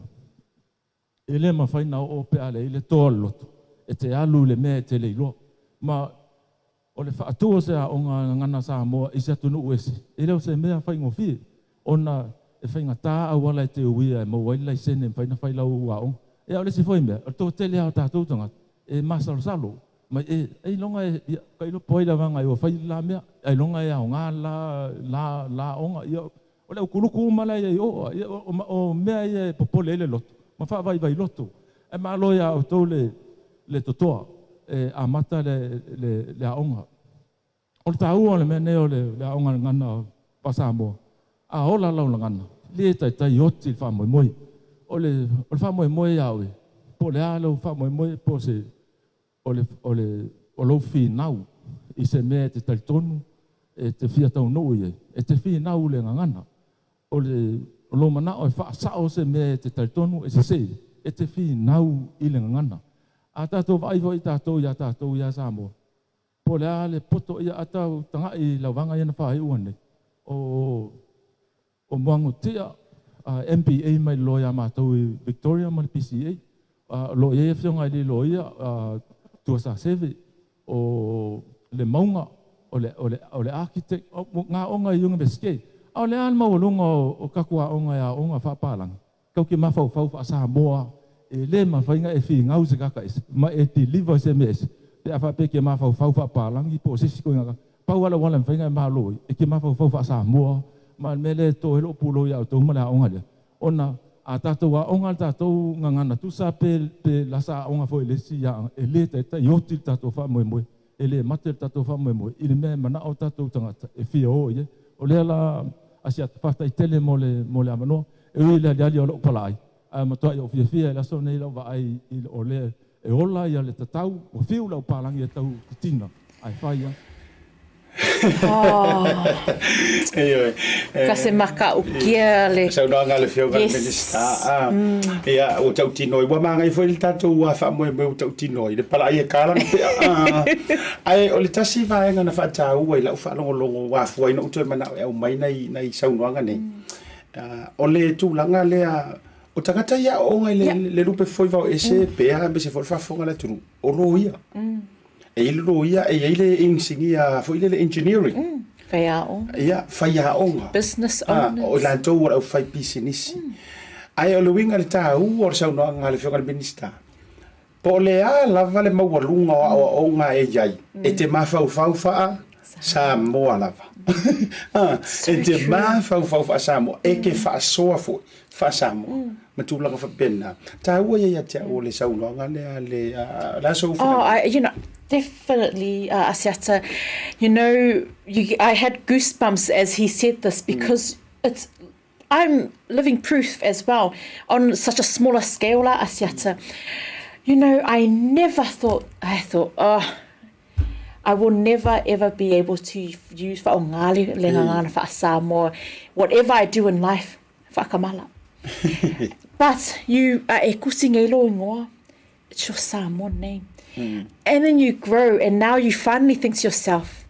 E le mafai na oo pe a leai le toa o le loto e te alu i le mea e te le iloa. Ma o le faatu o se aoga gagana Samoa i se atunuu ese, e le o se mea faigofie, ona e faigata auala e te uia e maua ai le laisene e mafai ona fai lau aoga. Ia, o le isi foi mea, o le toatele lava o tatou tagata e masalosalo mai e ailoga e, ia, tailo po ai lavaga ua fai le la mea, ailoga e aoga le la, la, la aoga. Ia, o le aukuluku uma la e i ai i o, ia, o, o mea ia e popole ai le loto ma faavaivai loto. Ae malo iā outou le, le totoa e amata le, le, le aoga. O le taua o le mea nei o le, le aoga gagana faa-Samoa, a ola lau lagana, le taitai oti le faamoemoe. O le, o le faamoemoe ia oe, po o le a lou faamoemoe, po o se, o le, o le, o lou finau i se mea e te talitonu e te fia taunuu i ai, e te finau i le gagana. O le, o lou manao e faasao se mea e te talitonu e sese, e te finau i le gagana. A tatou vaai foi tatou iā tatou iā Samoa, Po o le a le poto ia a tau taga'i i lauvaga ia na faaiu nei, o o Moagotia, MBA mai loa iā matou i Victoria ma le PCA. O lo o i ai afioga i le loia Tuasaseve, o le Mauga, o le o le o le architect, o ngā aoga i Universite. A o le a le maualuga o tatou aoga e aoga faapalagi? Tau ke mafaufau faa-Samoa e le mafai na e figau se tagata ese ma e deliver se mea ese pe a faapea e ke mafaufau faapalagi po o se isi ituaiga pau lava le auala e mafai na e malo ai e ke mafaufau faa-Samoa ma le mea lea e to ai lou pulou ia outou ma le aoga lea ona a tatou aoga le tatou gagana tusa pe pe lasa aoga foi i le isi aoga e le taitai oti le tatou faamoemoe e le mate le tatou faamoemoe i le mea e manao tatou tagata e fia o i ai. O lea la a si ata faafetai tele mo le mo le avanoa. E ui i le aliali o lou palaai, ae matuai ou fiafia i le aso nei lau vaai i o lea e ola ia le tatau, ua fiu lau palagi e tau titina, ae fai a. Oh. Ioe. Ka se makaukia le. Saunoaga a le Afioga i le Minisita. Ia, ua tautino ai. Ua magai foi le tatou faamoemoe ua tautino ai le palaai e kala na pea. Ae o le tasi vaega na faataua i lau faalogologo ua afua ai ona ou toe manao e aumai nai saunoaga nei. O le tulaga lea o tagata ia aooga i le lupe foi vao ese pea aemaise foi le faafofoga a le atunuu, o loia. E i ai le loia, e i ai le inisinia foi lele engineering. Faiaoga. Ia, faiaoga. Business owners. O i latou o le aufaipisinisi. Ae o le uiga i le taua o le saunoaga a le Afioga i le Minisita, po o le a lava le maualuga o aoaoga e i ai, e te mafaufau faa Samoa lava. E te mafaufau faa Samoa, e te faasoa foi faa Samoa ma tulaga faapena. Taua ia ia te au o le saunoaga lea a le, o le a sou Oh, I, you know, definitely, Asiata, you know, you, I had goosebumps as he said this because it's, I'm living proof as well on such a smaller scale lah, Asiata. You know, I never thought, I thought, oh, I will never ever be able to use whaonga le, le ngangana wha-Samoa. Whatever I do in life, whakamala. But you, e kusi ngei lo ingoa, it's your Samoan name. And then you grow and now you finally think to yourself,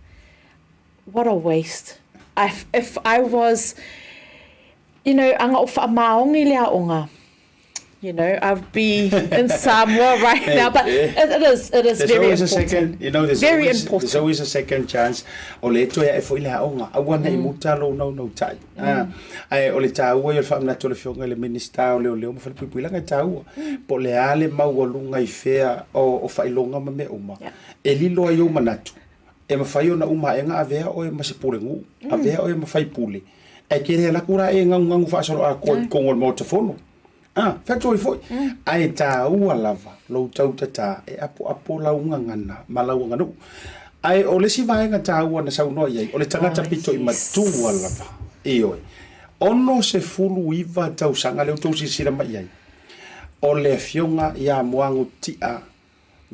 what a waste. I, if I was, you know, anga o whaamaongi le aonga, you know, I'd be in Samoa right now. But it, it is, it is There's very always a important. second, you know, there's Very always, important. There's always a second chance. O le toe ae foi le aoga, aua ne i muta lou naunautai. Ae o le taua ia o le faamanatu a le Afioga i le Minisita o Leoleo ma Falepuipui, leaga e taua. Po o le a le maualuga i fea o faailoga ma mea uma, e lilo ai ou manatu, e mafai ona uma aega avea oe ma se pulenuu, avea oe ma faipule, ae ke le alu atu la e gagugagu faasoloatoa i totonu o le Maota Fono. A, fai atu ai foi. Ae taua lava lou tautatā e apoapo lau gagana ma lau aganuu. Ae o le isi vaega taua na saunoa i ai, o le tagata pito i matua lava. Ioe. 69 tausaga lea ua outou silasila mai i ai, o le Afioga ia Moago Tia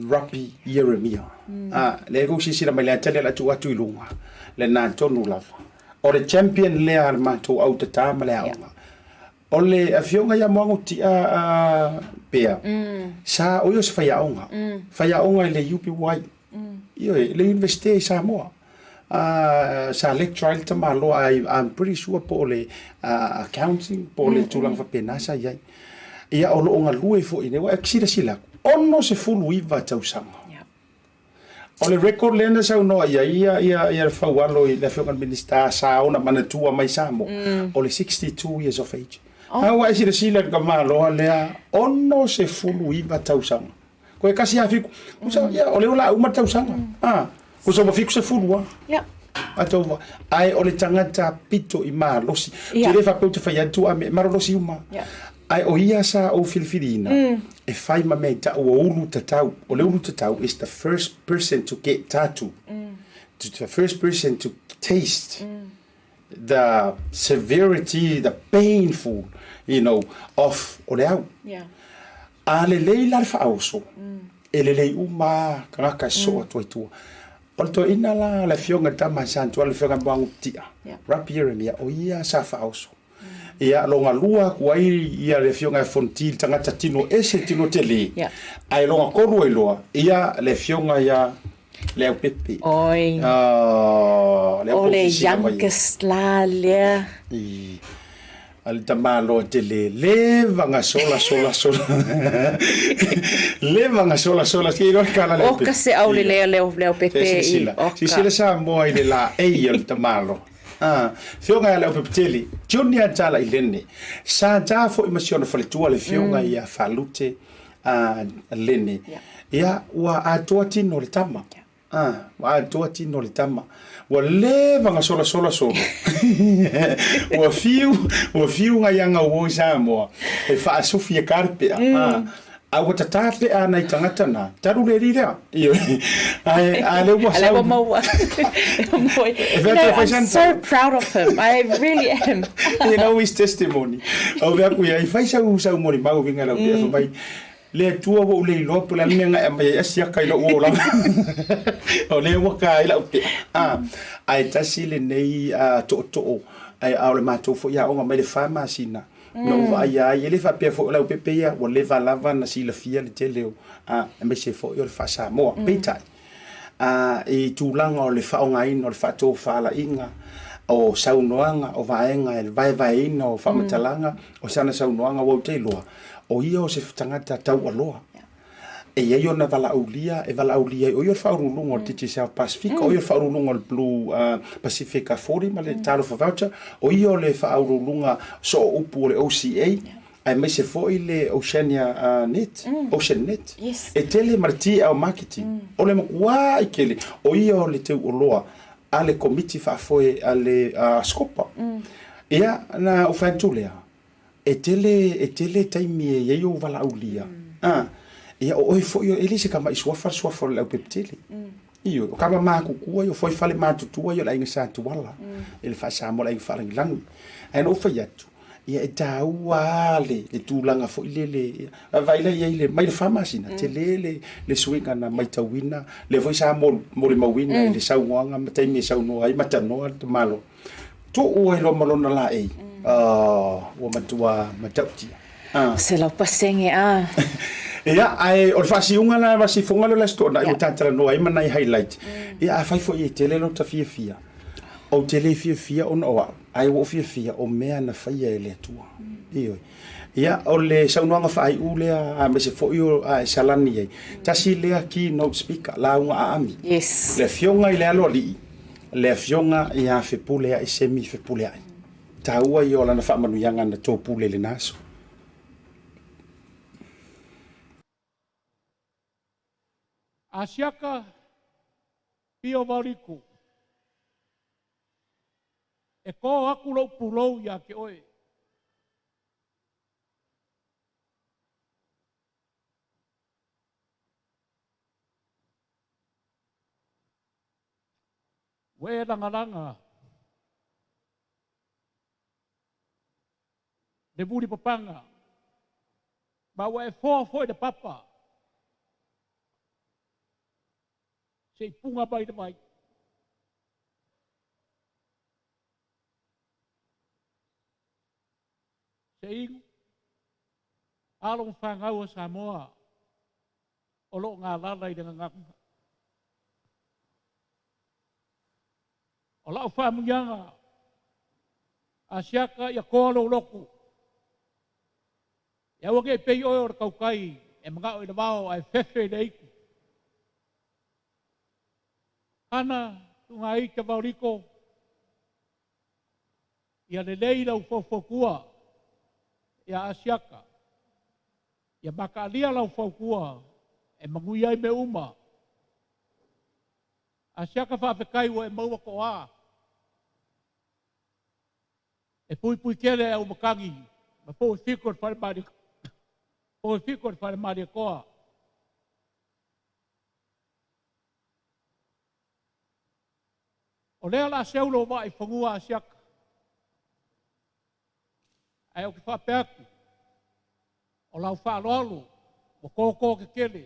Rapi Ieremia. A, lea ua outou silasila mai, le a tali o le a tuu atu i luga, lena tonu lava. O le champion lea a le matou autatā ma le aoga. O le afioga ia Moago Tia a Pea, sa o ia o se faiaoga, faiaoga i le UPY, ioe, le Universite i Samoa. Sa lecture ai le tamaloa, I'm pretty sure po o le accounting, po o le tulaga faapena sa i ai. Ia, o lo o galue foi i nei, ua e silasila atu, 69 tausaga. O le record lea na saunoa i ai ia ia ia le Faualo i le Afioga i le Minisita sa ona manatua mai Samoa, o le 62 years of age. A ua e silasila i le tamaloa lea, 69 tausaga. Koe kasi a fiku. Kusa, ia, o lea o le a uma le tausaga. A, kusa ua 70 lava. Ia. Atau, ae o le tagata pito i malosi. Ia. Te le faapea ou te fai atu a me malolosi uma. Ia. Ae o ia sa ou filifiliina e fai ma mea i ta'u o ulu tatau. O le ulu tatau is the first person to get tattoo. To, the first person to taste the severity, the painful, you know, of o le au. Ia. A lelei la le faaoso, e lelei uma lava tagata e sosoo atu ai tua. O le toeaina la, le afioga i le tama a Santuala, le afioga ia Muagututia, Rapi Ieremia, o ia sa faaoso. Ia, loga lua atu ai ia le afioga ia Fonoti, le tagata tino ese, tino tele, ae loga tolu ai loa ia le afioga ia Leaupepe. Oi. Oh, lea O ua le sisila mai ai. youngest la lea. I a le tamaloa tele, leva na sola sola sola. Leva na sola sola, se i iloa le kala le Oka se au le lea leo leo pepe i Silasila, oka. silasila Samoa i le laei o le tamaloa. Ah, fioga ia Leaupepe tele, Junior Tala i Lene. Sa ta foi ma si ona faletua le fioga ia Falute a Lene. Ia, ua atoa tino le tama. Ah, ua atoa tino le tama. Ua leva na solasola solo. Ua fiu, ua fiu ngai anga ua i Samoa. E faasufi e karpea. Ah, a ua tatā pea ana i tagata na, talu le alii lea. Ioe. Ae, a lea ua A lea sau. ua maua. Moe. E You fea know, toe fai I'm sana so tala. proud of him. I really am. You know his testimony. Au fea aku ia, i fai sau, sau molimau winga lau pea, fai mai, Le Atua ua ou le iloa po o le a le mea na e aumai ai asiaka i lou olaga. O lea ua ka ai lau pea. A, ae tasi lenei tootoo, ae a o le matou foi aoga mai le fa masina, na ou vaaia ai, e le faapea foi o Leaupepe ia, ua leva lava na silafia le tele o, a, aemaise foi o le faa-Samoa. Peitai, a, i tulaga o le faaaogaina o le faatofalaiga, o saunoaga, o vaega e vaevaeina o faamatalaga, o sana saunoaga ua ou te iloa, o ia o se tagata taualoa. E i ai ona valaaulia e valaaulia ai, o ia o le faauluuluga o le Digicel Pasifika, o ia o le faauluuluga o le Blue Pacific 40 ma le Talofa Voucher, o ia o le faauluuluga sooupu o le OCA, aemaise foi le Oceania Net, Ocean Net. E tele ma le TL Marketing. O le matuai tele, o ia o le teuoloa a le Komiti Faafoe a le Scopa. Ia, na ou fai atu lea, E tele, e tele taimi e i ai ou valaaulia. A, ia, o oe foi, e le se tama'i suafa le suafa o le Leaupepetele. Ioe, o kama matutua ia, o foi fale matutua ia o le aiga Sa Tuala, i le faa-Samoa, le aiga faalagilagi. Ae na ou fai atu, ia e taua lava le, le tulaga foi lele, vaavaai la i ai le, mai le fa masina, tele le, le suiga na maitauina, lea foi sa molimauina i le saunoaga ma taimi e saunoa ai ma tanoa le tamaloa. Tuu ai loa ma lona laei, ua matua matautia. 100% a. Ia, ae o le faasiuga la, masifoga lea o le Aso Toonai ua ta talanoa ai ma nai highlight. Ia, afai foi e tele lota fiafia, ou te le fiafia ona o au, ae ua ou fiafia o mea na faia e le Atua. Ioe. Ia, o le saunoaga faaiu lea, aemaise foi o a e salani ai, tasi lea keynote speaker, lauga aami. Yes. Le Afioga i le Aloalii, Le Afioga ia Fepuleai Semi Fepuleai. Taua ia o lana faamanuiaga na topule i lena aso. Asiaka Pio Vaoliku, E kō aku lou pulou iā te oe. Ua e lagalaga le mulipapaga, ma ua e foa foi le papa se i puga mai le vai. Se inu, alo ma fanau a Samoa o lo o galala i le gagana. O lau faamanuiaga, a siaka ia koa lou lotu, e aua nei pei oe o le tautai e manao i le vao ae fefe i le aitu. Hana Tugaita Vaoliko, ia lelei lau faufaukua ia Asiata, ia mataalia lau fautua e manuia ai mea uma. Asiata faafetai ua e maua toa e puipui tele e au matagi ma pou e fito le fale pou e fito le fale Malietoa. O lea la seu lou vaa i fanua Asiata, ae ou te faapea atu, o lau faaaloalo ua toto tetele,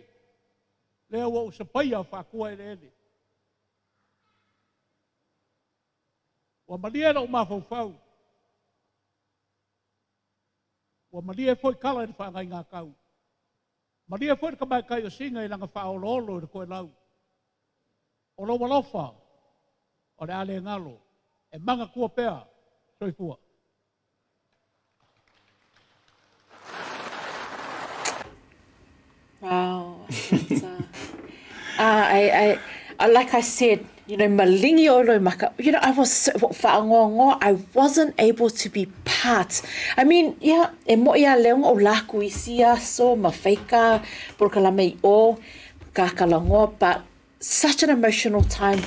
lea ua ou sapaia faatua eleele. Ua malie lou mafaufau, ua malie foi tala i le faagaigatau, malie foi le tamaitai o Sina i lana faaoloolo i le toelau. O lou alofa, o le a le galo, e manatua pea, soifua. Wow. I, I, like I said, you know, malingi o loi maka. You know, I was so, whaangoangoa, I wasn't able to be part. I mean, yeah, e mo ia leonga o laku isi aso, ma whaika, polokalame i o, kakalangoa, but such an emotional time.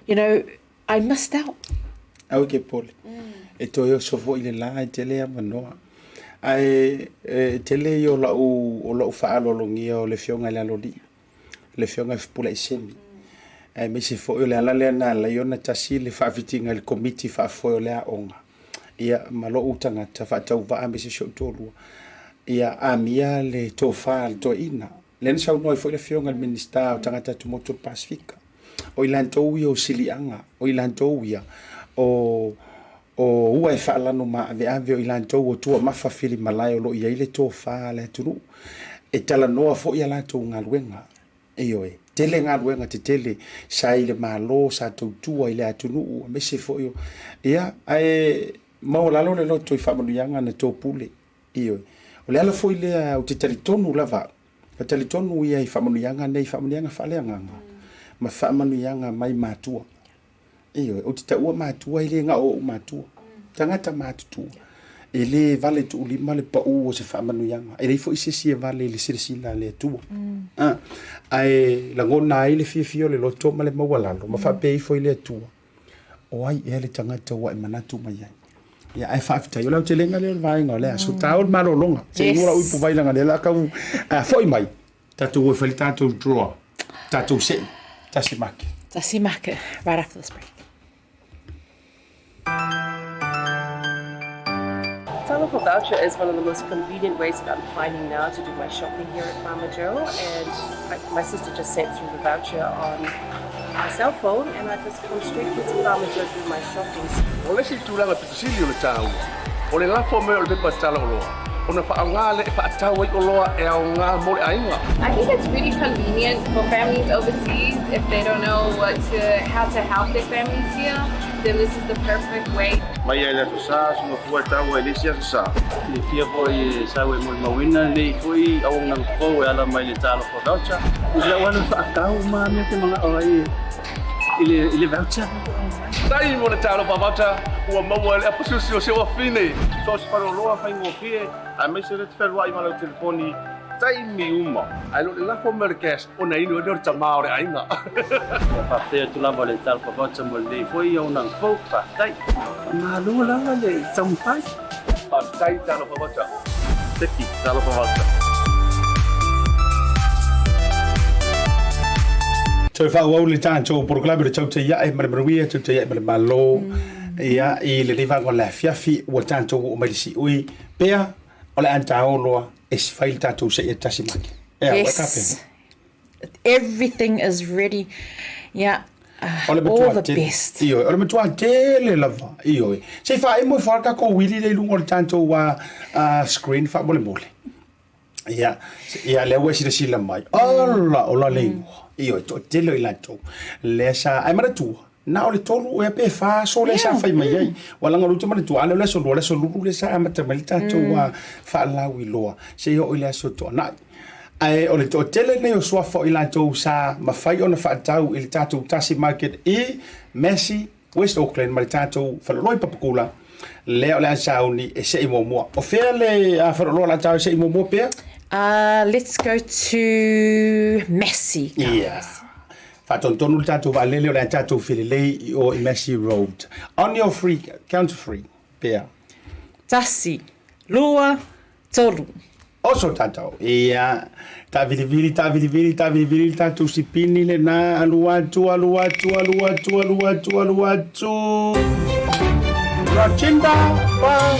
You know, I missed out. Aua e ke pole. E toe oso foi le la e tele avanoa. Ae e tele ia o lau o lau faaaloalogia o le afioga i le Aloalii, le afioga i Fepuleai Aemaise foi o le ala lea na ala ai ona tasi le faafitiga i le Komiti Faafoe o le Aoga, ia ma lou tagata faatauvaa aemaise si ou toalua, ia amia le tofa a le toeaina. Lea na saunoa ai foi le Afioga i le Minisita o Tagata Tumotu o le Pasefika, o i latou ia o siliaga, o i latou ia o o ua e faalano maaveave, o i latou o tuamafa filimalae o lo o i ai le tofa a le atunuu, e talanoa foi a latou galuega. Ioe, tele galuega tetele sa i le Malo, sa tautua i le atunuu, aemaise foi o... Ia, ae maualalo le loto i faamanuiaga na topule. Ioe. O le ala foi lea ou te talitonu lava au, e talitonu ia i faamanuiaga nei, faamanuiaga faaleagaga ma faamanuiaga mai matua. Ioe, ou te taua matua e le na o ou matua, tagata matutua. E le vale tuulima le pau o se faamanuiaga. E leai foi se isi e vale i le silasila a le Atua. Ah, ae lagona ai le fiafia o le loto ma le maualalo ma faapea ifo i le Atua, O ai ea le tagata ua e manatu mai ai? Ia, ae faafetai, o le aotelega lea o le vaega o le aso. Tāua le malologa. Se i ua ipu vai langa lea la kau foi mai. Tātou o e whai le tātou draw. Tātou sei. Tasi make. Tasi make. Right after this break. Talofa voucher is one of the most convenient ways that I'm finding now to do my shopping here at Farmer Joe. And I, my sister just sent through the voucher on my cell phone and I just come straight here to Farmer Joe to do my shopping. O le isi tulaga pito sili o le taua, o le lafo mai o le pepa tala oloa, ona faaaoga lea e faatau ai oloa e aoga mo le aiga. I think it's really convenient for families overseas if they don't know what to, how to help their families here, then this is the perfect way. Mai ai le Aso Sa, suga fua e taua i le isi Aso Sa. Silafia foi e sau e molimauina lenei foi auaunaga fou e ala mai le Talofa Voucher. I lau alu faatau ma mea te manao ai i le, i le voucher. Tai mo le Talofa Voucher ua maua e le apusiusi o si ou afine. So o se faleoloa faigofie aemaise le te fealuai ma lau telefoni taimi uma. Ae le o le lafo mai o le cash ona inu ai lea o le tama o le aiga. Ia faafetai atu lava le Talofa Voucher mo lenei foi auaunaga fou. Faafetai. Faamalo lava le taumafai. Faafetai Talofa Voucher. Teki Talofa Voucher. Toe faaauau le tatou polokalame o le Tautai Ae ma le Manuia, Tautai Ae ma le Malo. Ia, i lenei vaega o le afiafi, ua tatou oo mai le siui pea o le a taoloa e fai le tatou seia tasi make. Ea, ua Yes. kapena. Everything is ready. Yeah. O le All matua the tele. best. Ioe, o le matua tele lava. Ioe. Se i faaemo ifo lava le tatou uili lea i luga o le tatou screen faamolemole. Ia, ia lea ua e silasila mai. Ala, ola le igoa. Ioe, toatele o i latou. Lea sa, ae manatua, na o le tolu ea pe fa aso lea sa fai mai ai. Ua laga o lea ou te manatua, a lea o le aso lua, le aso lulu lea sa amata mai le tatou faalauiloa. Se i oo i le aso Toanai. Ae o le toatele lenei o suafa o i latou sa mafai ona faatau i le tatou Tasi Market i Massey, West Auckland ma le tatou faleoloa i Papakula, lea o le a sauni e sei muamua. O fea le faleoloa o le a tau e sei muamua pea? Let's go to Massey. Yeah. Faatonutonu le tatou vaalele o le a tatou felelei i o i Massey Road. On your three, count to three, pea. Tasi, lua, tolu. Oso tatou. Ia, taavilivili, taavilivili, taavilivili le tatou sipini lena, alu atu, alu atu, alu atu, alu atu, alu atu. Rajinda Pahau.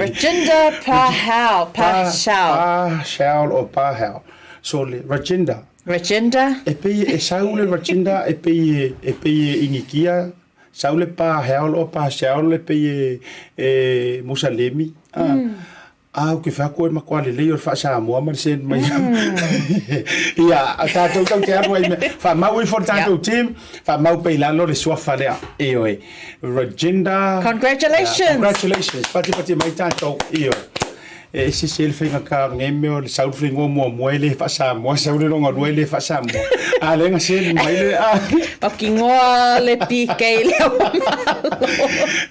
Rajinda Pahau, Pahau. Pahau o Pahau. So le Rajinda. Rajinda. E pei e sau le Rajinda e pei e pei e inikia Sau le pa heol o pa seol le pei e, e Musalemi. Ah. A ou te fai atu e matua lelei o le faa-Samoa ma le send mai. Ia, a tatou tau te alu ai mea. Faamau ifo le tatou team, faamau pea i lalo le suafa lea. Ioe. Rajinda. Congratulations. Yeah, congratulations. Patipati mai tatou. Ioe. E ese le faigata o lenei mea o le sau le faigoa muamua e le faa-Samoa, sau le lona lua e le faa-Samoa. A lea na send mai le a. Pakingoa le PK lea ua malo.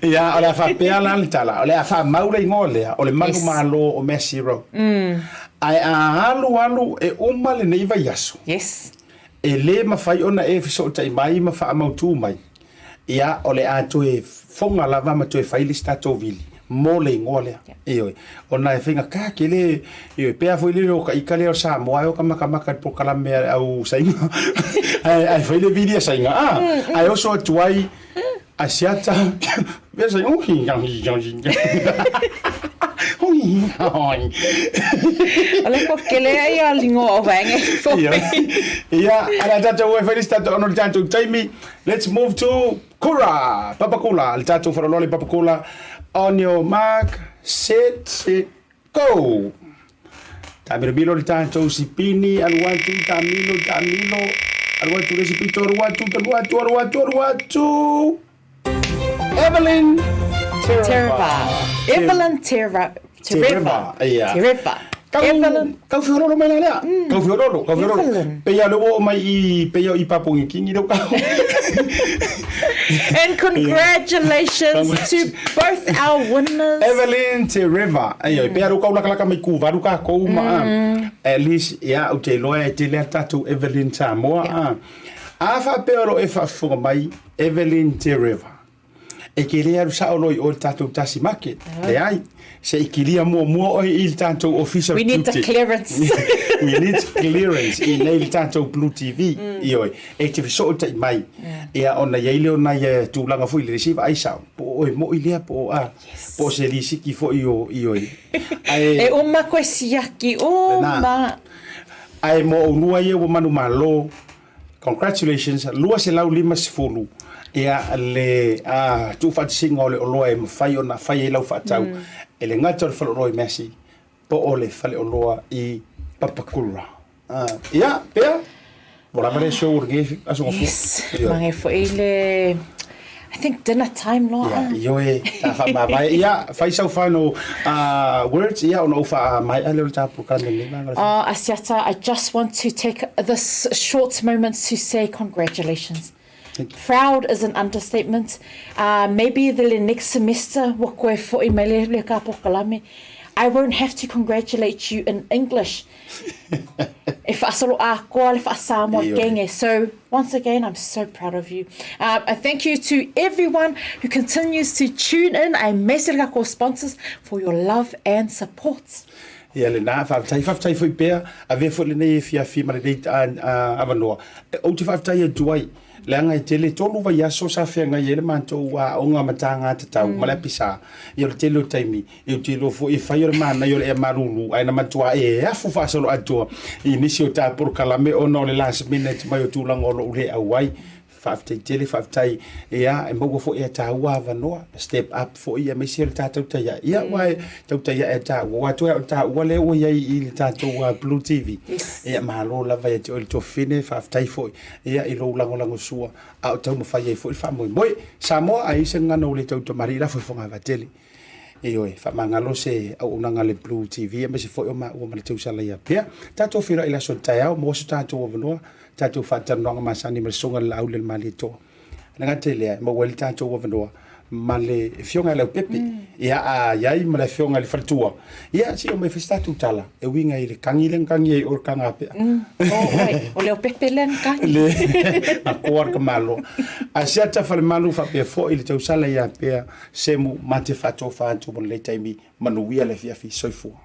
Ia, o le a faapea la le tala, o le a faamau le igoa lea, o le manumalo o Massey Road. Ae a alu alu e uma lenei vaiaso. Yes. E le mafai ona e fesootai mai ma faamautu mai. Ia, o le a toe foga lava ma toe fai le isi tatou vili mo le igoa lea. Ioe. Ona e faigata tele, ioe, pea foi lele o ka ika lea o Samoa e o ka makamaka i le polokalame a le au Saina. Ae, ae fai le vili a Saina, a, ae oso atu ai a siata, pea Saina, oh, hi, hi, hi, hi. O le kua kele ai a lingoa o vaenga i foi. Ia, ala tatou e fai le isi tatou ono le tatou taimi. Let's move to Kura! Papakula, le tatou faleoloa le Papakula. On your mark, set, set, go! Taamilomilo le tatou sipini, alu atu, taamilo, taamilo, alu atu le isi pito, alu atu, alu atu, alu atu, alu atu. Evelyn Tereva. Tereva. Evelyn Tereva. Tereva. Ia. Tereva. Kau, Evelyn. kau fiorolo mai la lea. Kau fiorolo, kau fiorolo. Evelyn. Peia le o mai i peia i Papungikingi leo kau. And congratulations to both our winners. Evelyn Tereva. Ai mm. pea kau lakalaka mai ku varu ka kou ma. At least ia ou te iloa e tele a tatou Evelyn Samoa. Yeah. A faapea o lo e faafofoga mai Evelyn Tereva. E ke le alu sao loa i o i le tatou tasi market. Leai. Se i kilia muamua oe i le tatou ofisa We need the Blue TV. clearance. We need clearance i nei le tatou Blue TV. Ioe. E te fesootai mai. Ia ona i ai lea o nai tulaga foi le isi vaai sao. Po o oe moi lea po o a. Po o se lisiki foi o ioe. Ae E uma koe siaki, uma. Ae mo oulua ia ua manumalo. Congratulations, 250 ia le tuufaatasiga o le oloa e mafai ona fai ai lau faatau e le gata o le faleoloa i Massey po o le faleoloa i Papakura. Ia, pea, ua lava lea show o lenei aso gafua. Yes, mange foi le I think dinner time loa. Ia, ioe, ta faamavae. Ia, fai sau final words, ia, ona ou faamaea lea o le ta polokalame lenei vaega o le Oh, Asiata, I just want to take this short moment to say congratulations. Thank you. Proud is an understatement. Maybe the next semester ua koe fo'i mai le le ka polokalame. I won't have to congratulate you in English. E faasolo atoa le faa-Samoa Ioe. kenge. So, once again, I'm so proud of you. And thank you to everyone who continues to tune in. Aemaise le kakou sponsors for your love and support. Ia lena, faafetai, faafetai foi pea, avea foi lenei afiafi ma lenei avanoa. Ou te faafetai atu ai, leaga e tele tolu vaiaso sa feagai ai le matou aoga mataga tatau ma le apisa. Ia o le tele o taimi, Ou te iloa foi e fai o le manaia o le ea malūlū, ae na matua e afu faasoloatoa i nisi o ta polokalame ona o le last minute mai o tulaga o lou le auai. Faafetai tele, faafetai, ia, e maua foi e tāua avanoa, step up foi aemaise o le ta tautai ae. Ia, aua e tautai ae a tāua, aua toe o le tāua lea ua i ai i le tatou Blue TV. Ia, malo lava ia te oe le tuafafine, faafetai foi, ia, i lou lagolagosua, a o taumafai ai foi le faamoemoe. Samoa, a i ai se gagana ua le tautamalii, lafo i Fogavaa tele. Ioe, faamagalo se auaunaga a le Blue TV aemaise foi o maua ma le tausala ia Pea. Tatou feiloai i le aso taeao, maua so tatou avanoa, tatou faatalanoaga masani ma le Susuga i le Laauli a le Malietoa. E le gata i lea, e maua ai le tatou avanoa ma le Afioga ia Leaupepe. Ia, a i ai ma le Afioga i le Faletua, ia, se i omai e fai se tatou tala e uiga i le kagi lea na kagi ai o le kagapea. O Leaupepe lea na kagi. Le, na koa le tamaloa. Asiata Falemalu faapea foi le tausala ia Pea Semu ma te faatofa atu mo lenei taimi. Manuia le afiafi. Soifua.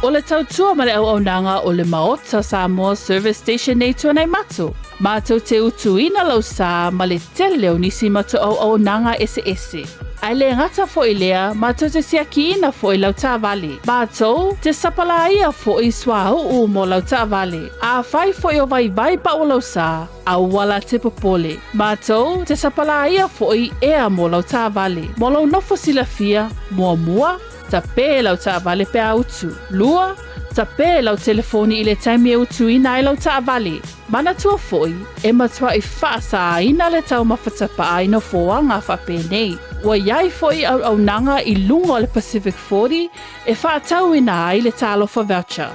O le tautua ma le auaunaga o le Maota Samoa Service Station nei Tuanaimato, matou te utuina lau sa ma le tele o nisi matou auaunaga eseese. Ae le gata foi lea, matou te siakiina foi lau taavale. Matou te sapalaia foi suauu mo lau taavale. Afai foi o vaivai pau o lau sa, aua la te popole. Matou te sapalaia foi ea mo lau taavale. Mo lou nofo silafia, muamua, tapē lau taavale pe a utu. Lua, tapē lau telefoni i le taimi e utuina ai lau taavale. Manatua foi, e matuai faasāina le taumafa tapaa i nofoaga faapenei. Ua i ai foi auaunaga i luga o le Pacific 40 e faatauina ai le Talofa Voucher.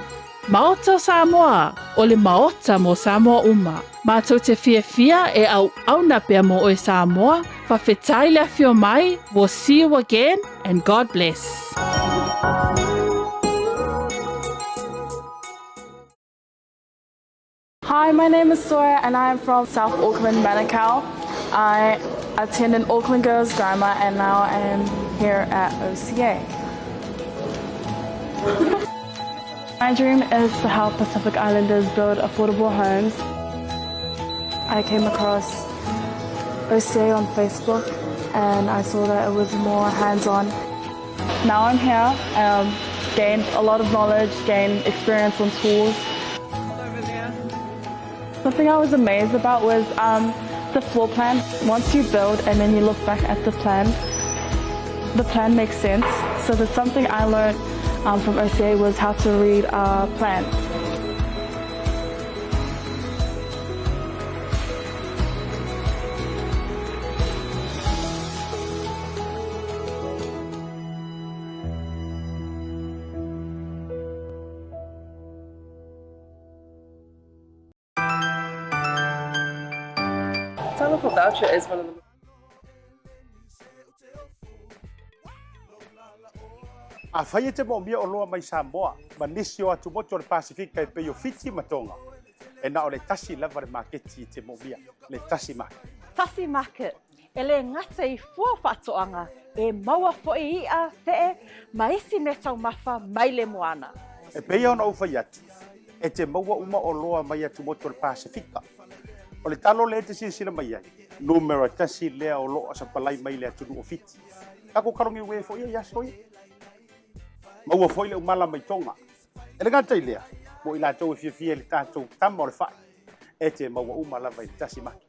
Maota o Samoa, o le Maota mo Samoa uma. Matou te fiafia e auauna pea mo oe Samoa, faafetai le afio mai, we'll see you again and God bless. Hi, my name is Sawyer and I am from South Auckland, Manukau. I attended Auckland Girls Grammar and now I am here at OCA. My dream is to help Pacific Islanders build affordable homes. I came across OCA on Facebook and I saw that it was more hands-on. Now I'm here, um, gained a lot of knowledge, gained experience on tools. Something I was amazed about was um, the floor plan. Once you build and then you look back at the plan, the plan makes sense. So there's something I learned um, from OCA was how to read a plan. Talofa voucher is one of the Afai e te moomia oloa mai Samoa ma nisi o atumotu o le Pasifika e pei o Fiti ma Tonga, e na o le tasi lava le maketi e te moomia, le Tasi Market. Tasi Market, E le gata i fua faatoaga, e maua foi iʻa, feʻe, ma isi mea taumafa mai le moana. E pei ona ou fai atu, e te maua uma oloa mai atumotu o le Pasefika. O le talo lea e te silasila mai ai, numera tasi lea o loo sapalai mai le atunuu o Fiti. Takou kalogi uē foi ia i aso ia. Maua foi le umala mai Tonga. E le gata i lea, mo i latou e fiafia i le tatou tama o le fai, e te maua uma lava i le tasi maki.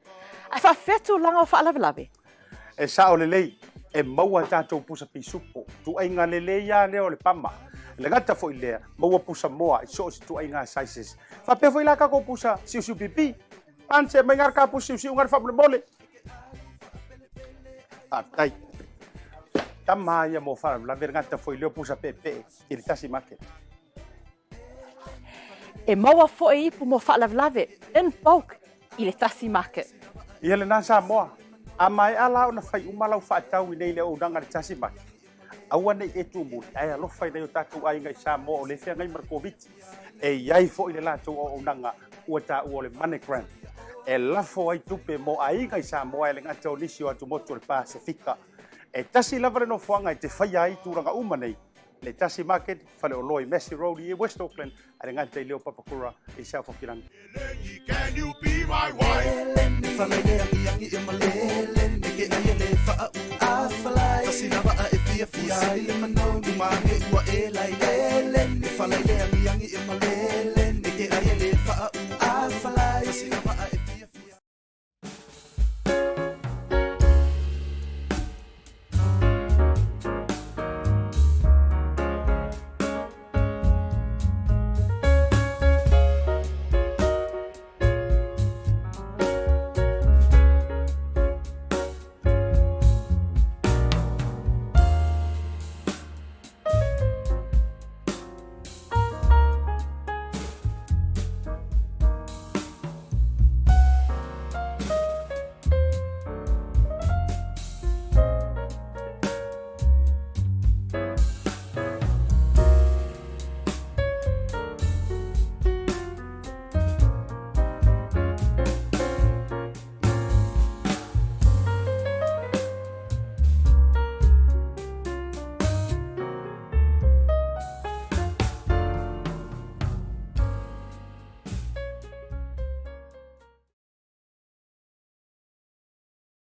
Ae faafefea tulaga o faalavelave? E sao lelei, e maua tatou pusa pisupo, tuaiga lelei a lea o le pama. E le gata foi lea, maua pusa moa i so o se tuaiga sizes. Faapea foi la tatou pusa siusiu pipi. Pane mai gare ka pusa siusiu gare faamolemole. Faafetai. Tama ia mo faalavelave le gata foi lea o pusa peepee i le tasi market. E maua foi ipu mo faalavelave in bulk i le tasi market. Ia lena Samoa, a maea la ona fai uma lau faatau i nei le auaunaga i le tasi market, aua nei e tumuli ae alofa i nai o tatou aiga i Samoa o lea e feagai ma le Koviti. E i ai foi le latou auaunaga ua taua o le MoneyGram e lafo ai tupe mo aiga i Samoa e le gata o nisi o atumotu o le Pasefika. E tasi lava le nofoaga e te faia ai tulaga uma nei, le Tasi Market, faleoloa i Massey Road i West Auckland, a le gata i leo Papakura i South Hokirangi. Can you be my wife?